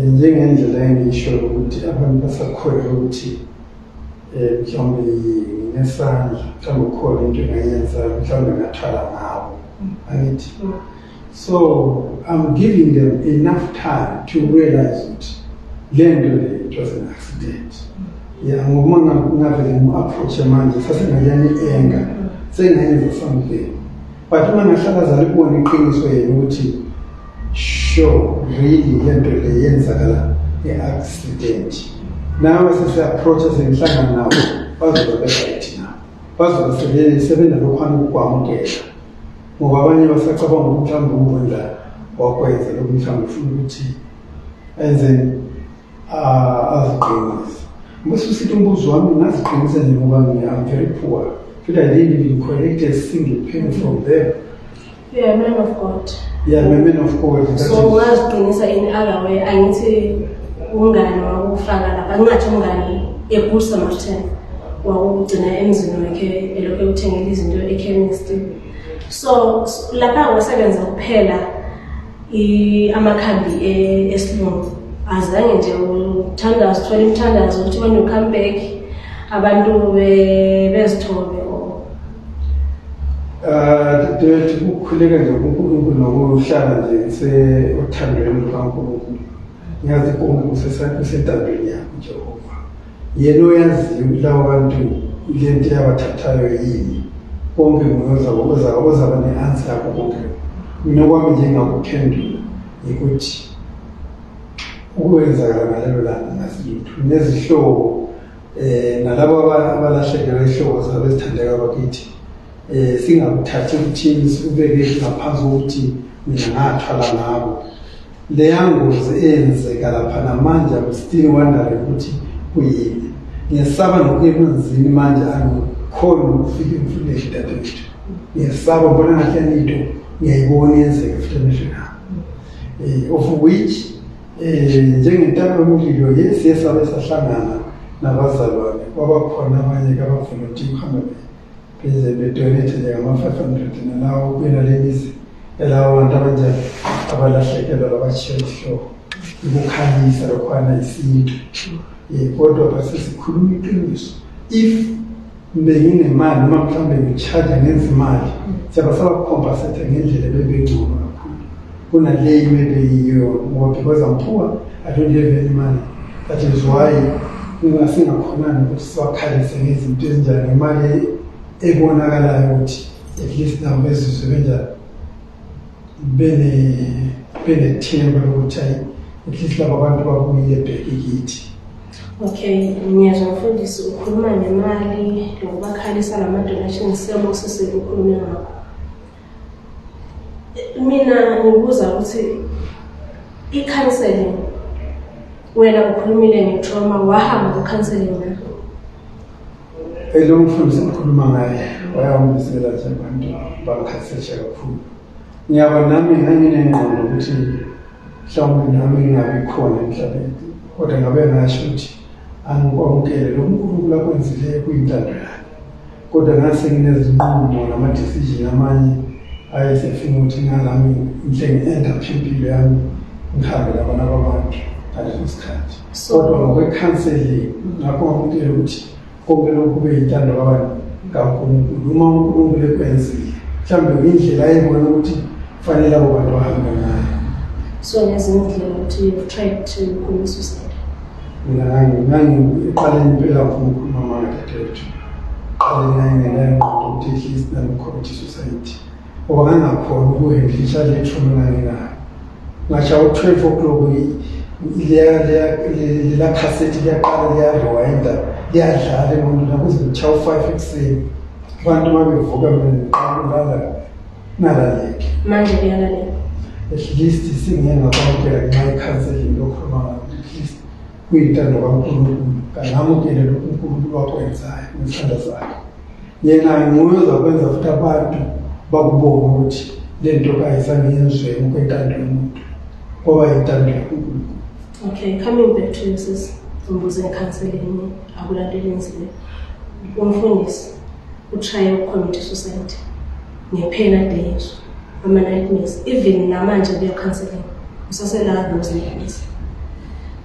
Njengendlela engisho ukuthi abantu basakholelwa ukuthi mhlawumbe nginesandla, mhlawumbe kukhona into engayenza, mhlawumbe ngathwala ngabo, angithi? So I'm giving them enough time to realize ukuthi le nto le, it was an accident. Yeah, ngoba ngavele ngimu-approach manje sasengayani i-anger, sengayenza something, but uma ngahlala zalibona iqiniso yena ukuthi sure, really le nto le yenzakala nge-accident, nawe sesi-approach, sengihlangana nabo, bazobe be-right nabo, bazobe sebenalokhwana ukukwamukela, ngoba abanye basacabanga ukuthi mhlawumbe uMvundla wakwenza lokhu, mhlawumbe ufuna ukuthi enzeni, aziqinise. Bese usithi umbuzo wami, ngaziqinisa nje ngoba I'm very poor futhi I didn't even collect a single penny from them.
You are a man of God.
Yeah, I'm a man of God. That
So ungaziqinisa in other way, angithi? Umngani wakufaka lapha, ngingathi umngani, a good Samaritan, wakugcina emzini wakhe, elokhu ekuthengela izinto e-chemist. So lapha wasebenza kuphela amakhambi esilungu, azange nje uthandaze, uthole imithandazo ukuthi when you come back abantu bezithobe or?
Dadewethu, ukukhuleka nje kuNkulunkulu nokuhlala nje ngiseothandweni lukaNkulunkulu. Ngiyazi konke kusentandweni yakho, Jehova. Yena oyaziyo ukuthi labo bantu le nto yabathathayo yini. Konke nguye ozaba ne-answer yakho konke. Mina kwami nje engakuphendula ukuthi ukwenzakala ngalelo langa ngazi lutho, nezihlobo nalabo abalahlekelwe ihlobo zabo ezithandeka bakithi, singakuthathi ukuthini, sikubeke ngaphansi kokuthi mina ngathwala ngabo. Leya ngozi eyenzeka lapha namanje, I'm still wondering ukuthi kuyini. Ngiyesaba nokuya emanzini manje, angikhoni nokufika emfuleni, dadewethu. Ngiyesaba, ngibona ngathi yani into ngiyayibona yenzeka futhi emehlweni ami. Of which njengentaba yomlilo yesiye sabe sahlangana nabazalwane, kwabakhona abanye abavolontiya ukuhamba beze bedonate nje ngama-500 nalawo kuyena le mizi yalabo bantu abanjani abalahlekelwa, labashiya isihloko ukukhalisa lokhwana isintu. Kodwa base sikhuluma iqiniso, if benginemali noma mhlawumbe ngi-charge ngenza imali, siyabe sabacompensate ngendlela ebebengcono kakhulu kunaleyo ebeyiyo, ngoba because I'm poor, I don't have any money. That is why singakhonani ukuthi siwakhalise ngezinto ezinjani ngemali ebonakalayo ukuthi at least nabo bezizwe benjani, benethemba lokuthi hayi, at least laba bantu babuyile bheke kithi.
Okay, ngiyezwa mfundisi, ukhuluma ngemali nokubakhalisa nama-donations, siyabusise ukhulume ngakho. Mina ngibuza ukuthi i-counseling, wena ukhulumile nge-trauma, wahamba ku-counseling na?
Lo mfundisi engikhuluma ngaye wayawumbizela nje abantu bangikhathisesha kakhulu. Ngiyaba nami nganginengqondo ukuthi mhlawumbe nami ngingabi khona emhlabeni, kodwa ngabe ngasho ukuthi angikwamukele lo uNkulunkulu akwenzileyo, kuyintando yakhe. Kodwa ngase nginezinqumo nama-decision amanye ayesefuna ukuthi ngalami ngihle ngi-end up impilo yami, ngihambe nabana babantu ngaleso sikhathi. Kodwa ngokwe-counseling ngakho ngamukela ukuthi konke lokhu kube yintando kabani, kaNkulunkulu. Uma uNkulunkulu ekwenzile, mhlawumbe indlela ayebona ukuthi kufanele abo bantu bahambe ngayo.
So ngezinye indlela ukuthi you've tried to commit suicide?
Mina ngangiqaleni impela, ngifuna ukukhuluma amanga, dadewethu, qaleni ngangingenayo ingqondo ukuthi at least nami commit suicide, ngoba ngangakhona ukuhandlisha le trauma enganginayo. Ngasha u-12 o'clock, lela khasethi liyaqala liyarewinda, liyadlala engqondweni kuze kutshaya u-5 ekuseni. Abantu uma bevuka, mina ngiqala ukulala ngalaleki.
Manje kuyalalela?
At least singiye ngakwamukela ngenxa ye-counseling lokhuluma ngayo, at least kuyintando kaNkulunkulu, kangamukele lokhu uNkulunkulu wakwenzayo ngesandla sakhe. Yena nguye ozakwenza futhi abantu bakubone ukuthi le nto kayizange yenziwe ngokwentando yomuntu, kwaba yintando yaNkulunkulu.
Okay, coming back to you, sis, ngibuze nge-counseling, akulanto elenziwe. Umfundisi utraye ukucommit suicide nge-pain ade yizwa, ama-nightmares, even namanje kuya counseling usasela those nightmares.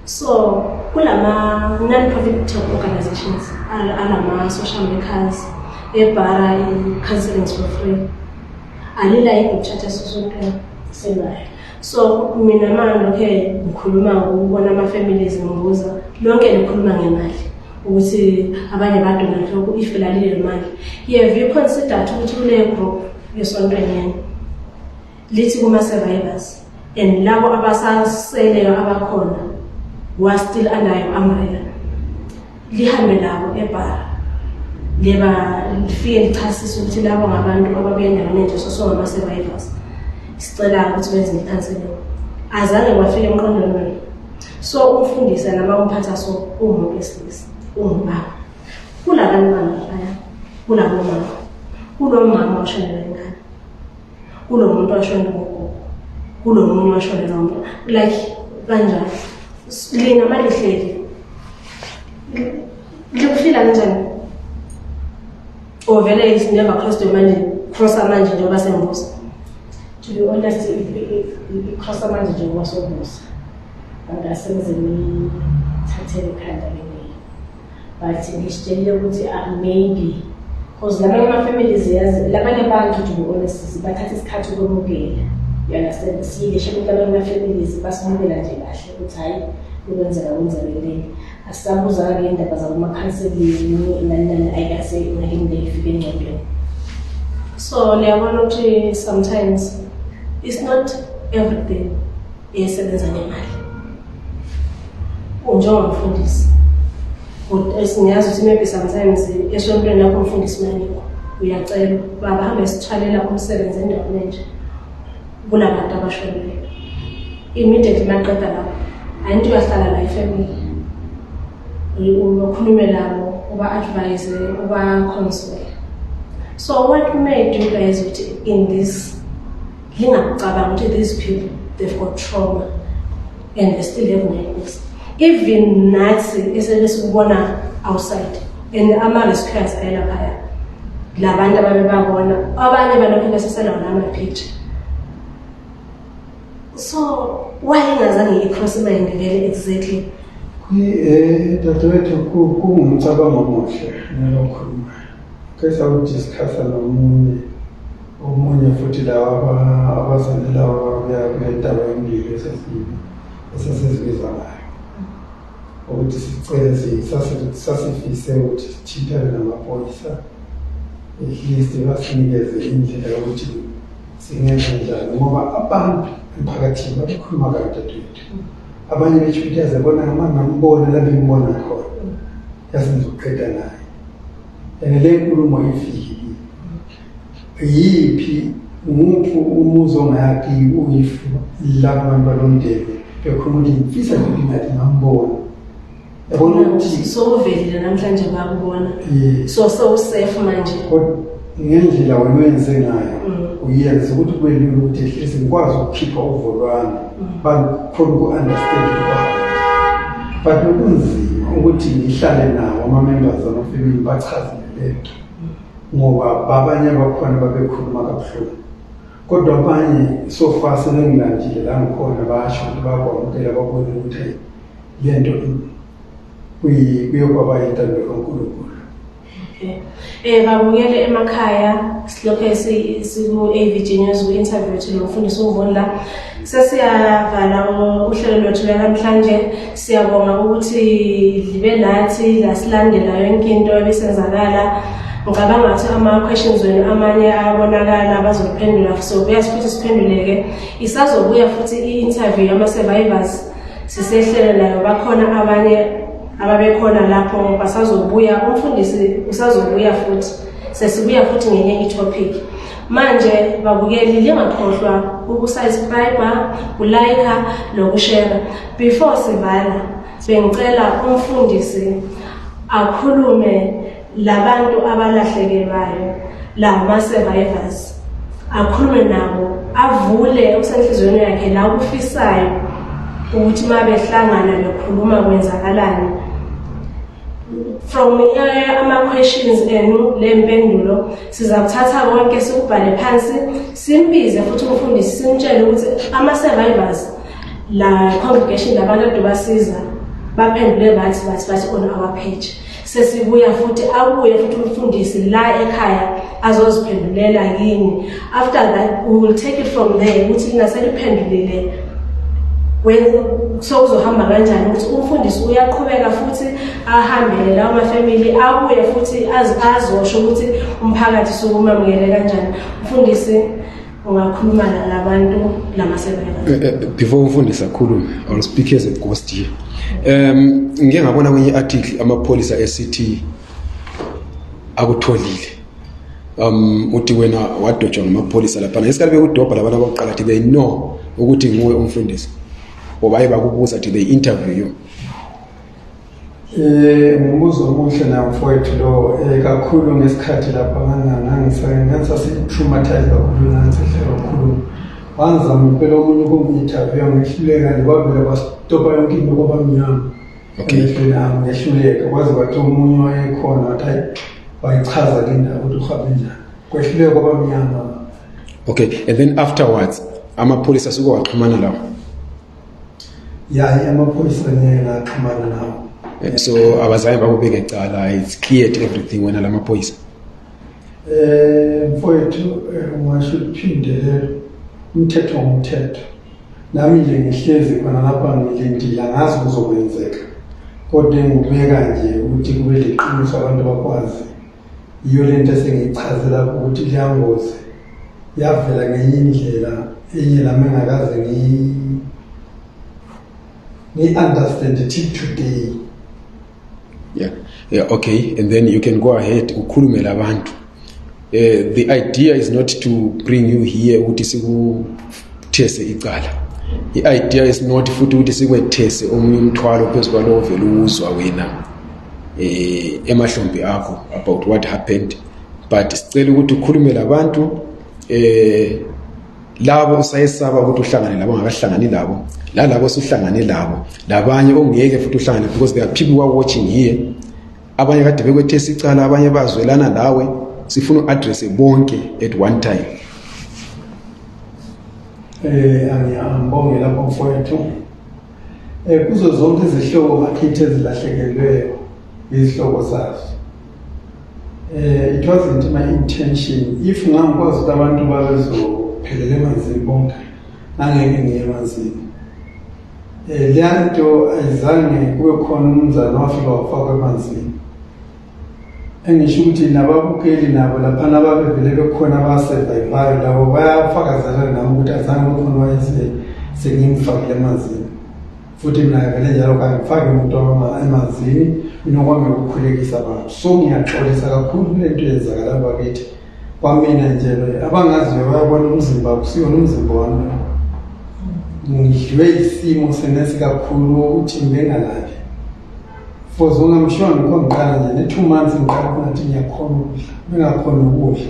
So kulama non-profit organizations alama social workers ebhara i-counselings for free, alila i-group chat yasesontweni?
Sinayo.
So mina manje lokhe ngikhuluma ngokubona ama-families, ngibuza lonke likhuluma ngemali ukuthi abanye badonate lokhu, if lalile mali, have you considered ukuthi kule group esontweni yenu lithi kuma-survivors and labo abasaseleyo abakhona who are still under your umbrella, lihambe nabo ebhara, leba lifike lichasise ukuthi labo ngabantu ababuya endaweni enje, so ngama-survivors, sicela ukuthi benze i-counseling? Azange kwafika emqondweni wenu? So umfundisi noma umphatha, so uwumuntu wesilisa, ungubaba kulabantwana laphaya, kulabomama, kulo mama oshonelwa ingane, kulo muntu washonelwa ugogo, kulo munye washonelwa umuntu, like kanjalo. Lina malihleli likufila kanjani, or vele it's never crossed your mind, crossa manje njengoba sengibuza?
To be honest, i-crossa manje njengoba sobuza. Angase ngize ngithathele ekhanda leyo, but ngisitshelile ukuthi maybe because lamanye ama-families, yazi, labanye abantu, to be honest, bathatha isikhathi ukwemukela, you understand? Siyile shame ukuthi labanye ama-families basimukela nje kahle ukuthi hhayi, ukwenzeka kwenzakeleni. Asisabuza-ke indaba zaboma-counseling nani nani, ayikase nakimi le ifike engcondweni.
So liyabona ukuthi sometimes it's not everything esebenza ngemali. Njengomfundisi, ngiyazi ukuthi maybe sometimes esontweni lapho umfundisi manikho uyacelwa, baba hambe sithwalela umsebenzi endaweni enje kunabantu abashonile. Immediately maqeda lapho, ayinto uyahlala la ifamily, ukhulume nabo, uba-advise, uba-console. So what made you guys ukuthi in this lingakucabanga ukuthi these people They've got trauma and they still have nightmares. Even nathi esebesikubona outside and ama-rescuers ayelaphaya, labantu ababebabona, abanye balokhu beseselawo nama-picture. So why ingazange i-cross mind vele exactly?
Dadewethu, kungumcabango omuhle nalokhulumayo. Ke sawudiscussa nomunye omunye futhi lawa abazali laba kuya kule ntaba yomlilo esasizibiza ngayo ukuthi sicele sasifise ukuthi sithintane namaphoyisa, at least basinikeze indlela yokuthi singenza njani, ngoba abantu emphakathini babekhuluma kabi, dadewethu. Abanye besho ukuthi yaze bona uma ngambona la bengimbona khona, yazi ngizoqeda naye. And le nkulumo ifikile yiphi, nguphi umuzi ongayaki uyifu laba bantu balomndeni bekhuluma ukuthi ngifisa nje ukuthi ngathi ngambona, yabona ukuthi
So uvelile namhlanje, bakubona.
Yes.
So sewusafe manje.
Kodwa ngendlela wena oyenze ngayo, uyenze ukuthi kube lula ukuthi at least ngikwazi ukukhipha uvo lwami, bakhona uku-understand ukuthi, but bekunzima ukuthi ngihlale nawo ama-members amafemili, bachazele lento, ngoba babanye bakhona babekhuluma kabuhlungu, kodwa abanye so far sebengilandile la ngikhona, basho ukuthi bakwamukela, babone ukuthi hayi, le nto kuyokwaba intando kaNkulunkulu.
Okay. Babukele emakhaya, silokhe siku AVG News ku interview yethu nomfundisi uVundla. Sesiyavala uhlelo lwethu lwanamhlanje. Siyabonga ukuthi libe nathi lasilandela yonke into ebisenzakala. Ngicabanga ukuthi ama-questions wenu amanye ayabonakala, bazophendula, sobuya futhi siphenduleke. Isazobuya futhi i-interview yama-survivors, sisehlele nayo, bakhona abanye ababekhona lapho, basazobuya, umfundisi usazobuya futhi, sesibuya futhi ngenye i-topic. Manje babukeli, lingakhohlwa ukusubscribe, ulike nokushare. Before sivala, bengicela umfundisi akhulume labantu abalahlekelwayo, lama survivors, akhulume nabo, avule okusenhliziyweni yakhe la kufisayo ukuthi uma behlangana bekhuluma kwenzakalani. From ama-questions enu le mpendulo siza kuthatha konke sikubhale phansi, simbize futhi umfundisi, simtshele ukuthi ama-survivors la congregation labantu ade basiza baphendule bathi bathi bathi on our page. Sesibuya futhi, abuye futhi umfundisi la ekhaya azoziphendulela kini. After that we will take it from there ukuthi lina seliphendulile, sewuzohamba kanjani, ukuthi umfundisi uyaqhubeka futhi ahambele lawo mafamily, abuye futhi azosho ukuthi umphakathi sukumamukele kanjani. Umfundisi, ungakhuluma nalabantu lama-survivors.
Before umfundisi akhulume, I will speak as a ghost here. Ngike ngabona kwenye article amapholisa esithi akutholile. Uthi wena wadojwa ngamapholisa laphana. Ngesikhathi bekudobha labantu abakuqala, they know ukuthi nguwe umfundisi. Ngoba bakubuza, they interview you.
Ngumbuzo omuhle na mfowethu lo, kakhulu ngesikhathi lapha ngangisase-traumatized kakhulu, ngangisehle kakhulu. Wangizama impela omunye ukungi-interview, ngehluleka nje, kwavele kwastopa yonke into, kwaba mnyama emehlweni ami, ngehluleka, kwaze kwathi omunye wayekhona wathi hayi, wayichaza le ndaba ukuthi uhambe njani, kwehluleka, kwaba mnyama.
Okay, and then afterwards amapholisa asuke waxhumana lawo?
Ya, amaphoyisa ngeke ngaxhumana nawo.
So abazange bakubeke icala, it's cleared everything wena lamaphoyisa?
Mfowethu, ungasho uphinde lelo, umthetho ngumthetho. Nami nje ngihlezi khona lapha ngilindile, angazi kuzokwenzeka. Kodwa engikubeka nje ukuthi kube liqiniso, abantu bakwazi. Yiyo lento esengiyichaze lapho ukuthi liyangozi yavela ngenye indlela enye nami engakaze ngi-understand till today.
Yeah, okay, and then you can go ahead ukhulume labantu. The idea is not to bring you here ukuthi sikuthese icala. I-idea is not futhi ukuthi sikwethese omunye umthwalo phezu kwalowo vele uwuzwa wena emahlombe akho about what happened, but sicela ukuthi ukhulume labantu. Labo usayesaba ukuthi uhlangane labo ongakahlangani labo, lalabo osuhlangane labo, labanye ongeke futhi uhlangane, because there are people who are watching here. Abanye kade bekwethesa icala, abanye bazwelana lawe. Sifuna u-address bonke at one time.
Angiyambonge lapho mfowethu. Kuzo zonke izihlobo bakithi ezilahlekelwe izihlobo zazo. It wasn't my intention. If ngangikwazi ukuthi abantu babezophelela emanzini bonke, ngangeke ngiye emanzini. Leya nto ayizange kube khona umnumzane wafika wafakwa emanzini. Engisho ukuthi nababukeli nabo laphana ababevele bekhona abasurvivayo labo bayafakazela nami ukuthi azange kube khona wayese sengimfakile emanzini. Futhi mina vele njalo kangifaki umuntu emanzini, mina okwami ukukhulekisa abantu. So ngiyaxolisa kakhulu kule nto yenzakala bakithi. Kwamina nje abangaziyo bayabona umzimba akusiyona umzimba wami. Ngidliwe isimo senesi kakhulu ukuthi ngibengalali. For zonke I'm sure ngikho ngiqala nje ne-2 months ngiqala kungathi ngiyakhona ukudla, bengakhona ukudla.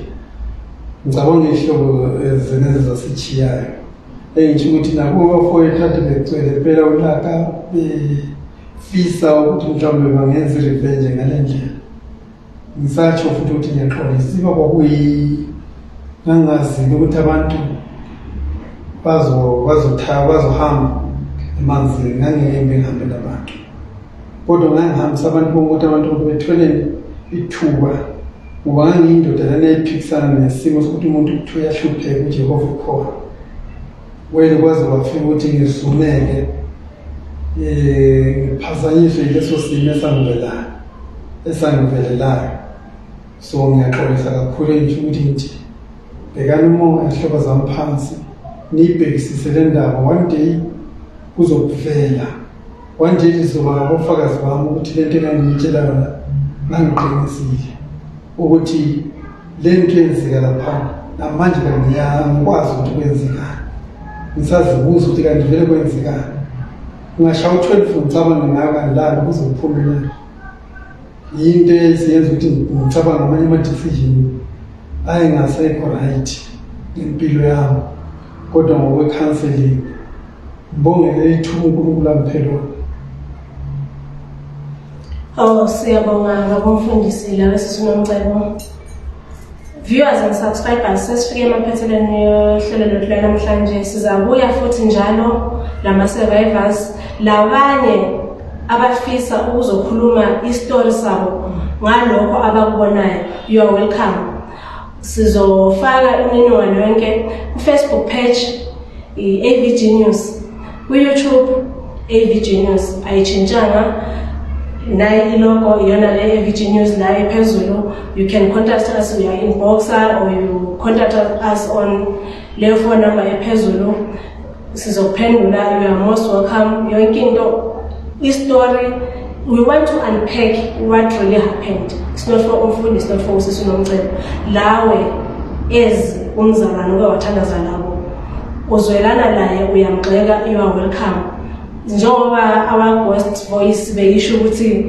Ngicabanga ihlobo zenezi zasitshiyayo. Engisho ukuthi nabo bafowethu kade begcwele impela ulaka befisa ukuthi mhlawumbe bangenza i-revenge ngale ndlela. Ngisatsho futhi ukuthi ngiyaxolisa iba kwakuyi ngangazile ukuthi abantu bazohamba emanzini, ngangeke ngihambe nabantu. Kodwa ngangihambisa abantu bonke ukuthi abantu bethwele ithuba, ngoba ngangiyindoda lana eyiphikisana nesimo sokuthi umuntu kuthiwa uyahlupheka, uJehova ukhona. Wena kwaze kwafika ukuthi ngizumeke, ngiphazanyiswe yileso simo esangivelelayo. So ngiyaxolisa kakhulu, ngisho ukuthi ngithi bhekani umoya hlobo zami phansi, niyibhekisise le ndaba. One day kuzokuvela, one day lizoba ngabofakazi bami ukuthi le nto engangiyitshela yona ngangiqinisile, ukuthi le nto yenzeka laphana namanje kangiyangikwazi ukuthi kwenzekani. Ngisazibuza ukuthi kanti vele kwenzekani. Ngingashaya u-12 ngicabange ngayo, kangilali kuze kuphume ilanga. Yinto eziyenza ukuthi ngicabanga amanye ama-decision ayengasekho right ngempilo yami, kodwa ngokwe-counseling ngibongele ithuba uNkulunkulu angiphe lona.
Oh, siyabonga ngabomfundisi lawe sisinomcebo. Viewers and subscribers, sesifike emaphethelweni yohlelo lwethu lwanamhlanje. Sizabuya futhi njalo lama-survivors labanye abafisa ukuzokhuluma isitori sabo ngalokho abakubonayo. You are welcome. Sizofaka imininingwane yonke ku-Facebook page i-AVG News, ku-YouTube AVG News, ayitshintshanga nayi ilogo, iyona le AVG News la ephezulu. You can contact us via inbox or you contact us on leyo phone number ephezulu, sizokuphendula. You are most welcome. Yonke into, istory, we want to unpack what really happened. It's not for umfundi, it's not for usisi Nomcebo. Lawe as umzalwane uke wathandaza labo, uzwelana naye, uyamgxeka, you are welcome. Njengoba our ghost voice beyisho ukuthi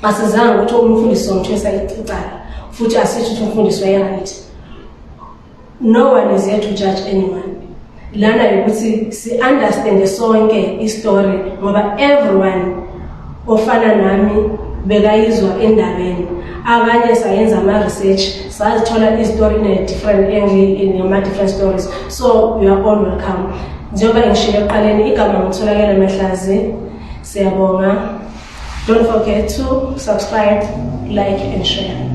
asizange ukuthi umfundisi somthwesa icala, futhi asisho ukuthi umfundisi waye-right. No one is here to judge anyone lana, ukuthi si-understande sonke istory, ngoba everyone ofana nami bekayizwa endabeni. Abanye sayenza ama-research, sazithola izitori in a different angle, in ama-different stories. So you are all welcome. Njengoba ngishilo ekuqaleni, igama nguTholakele Mehlazi. Siyabonga. Don't forget to subscribe, like and share.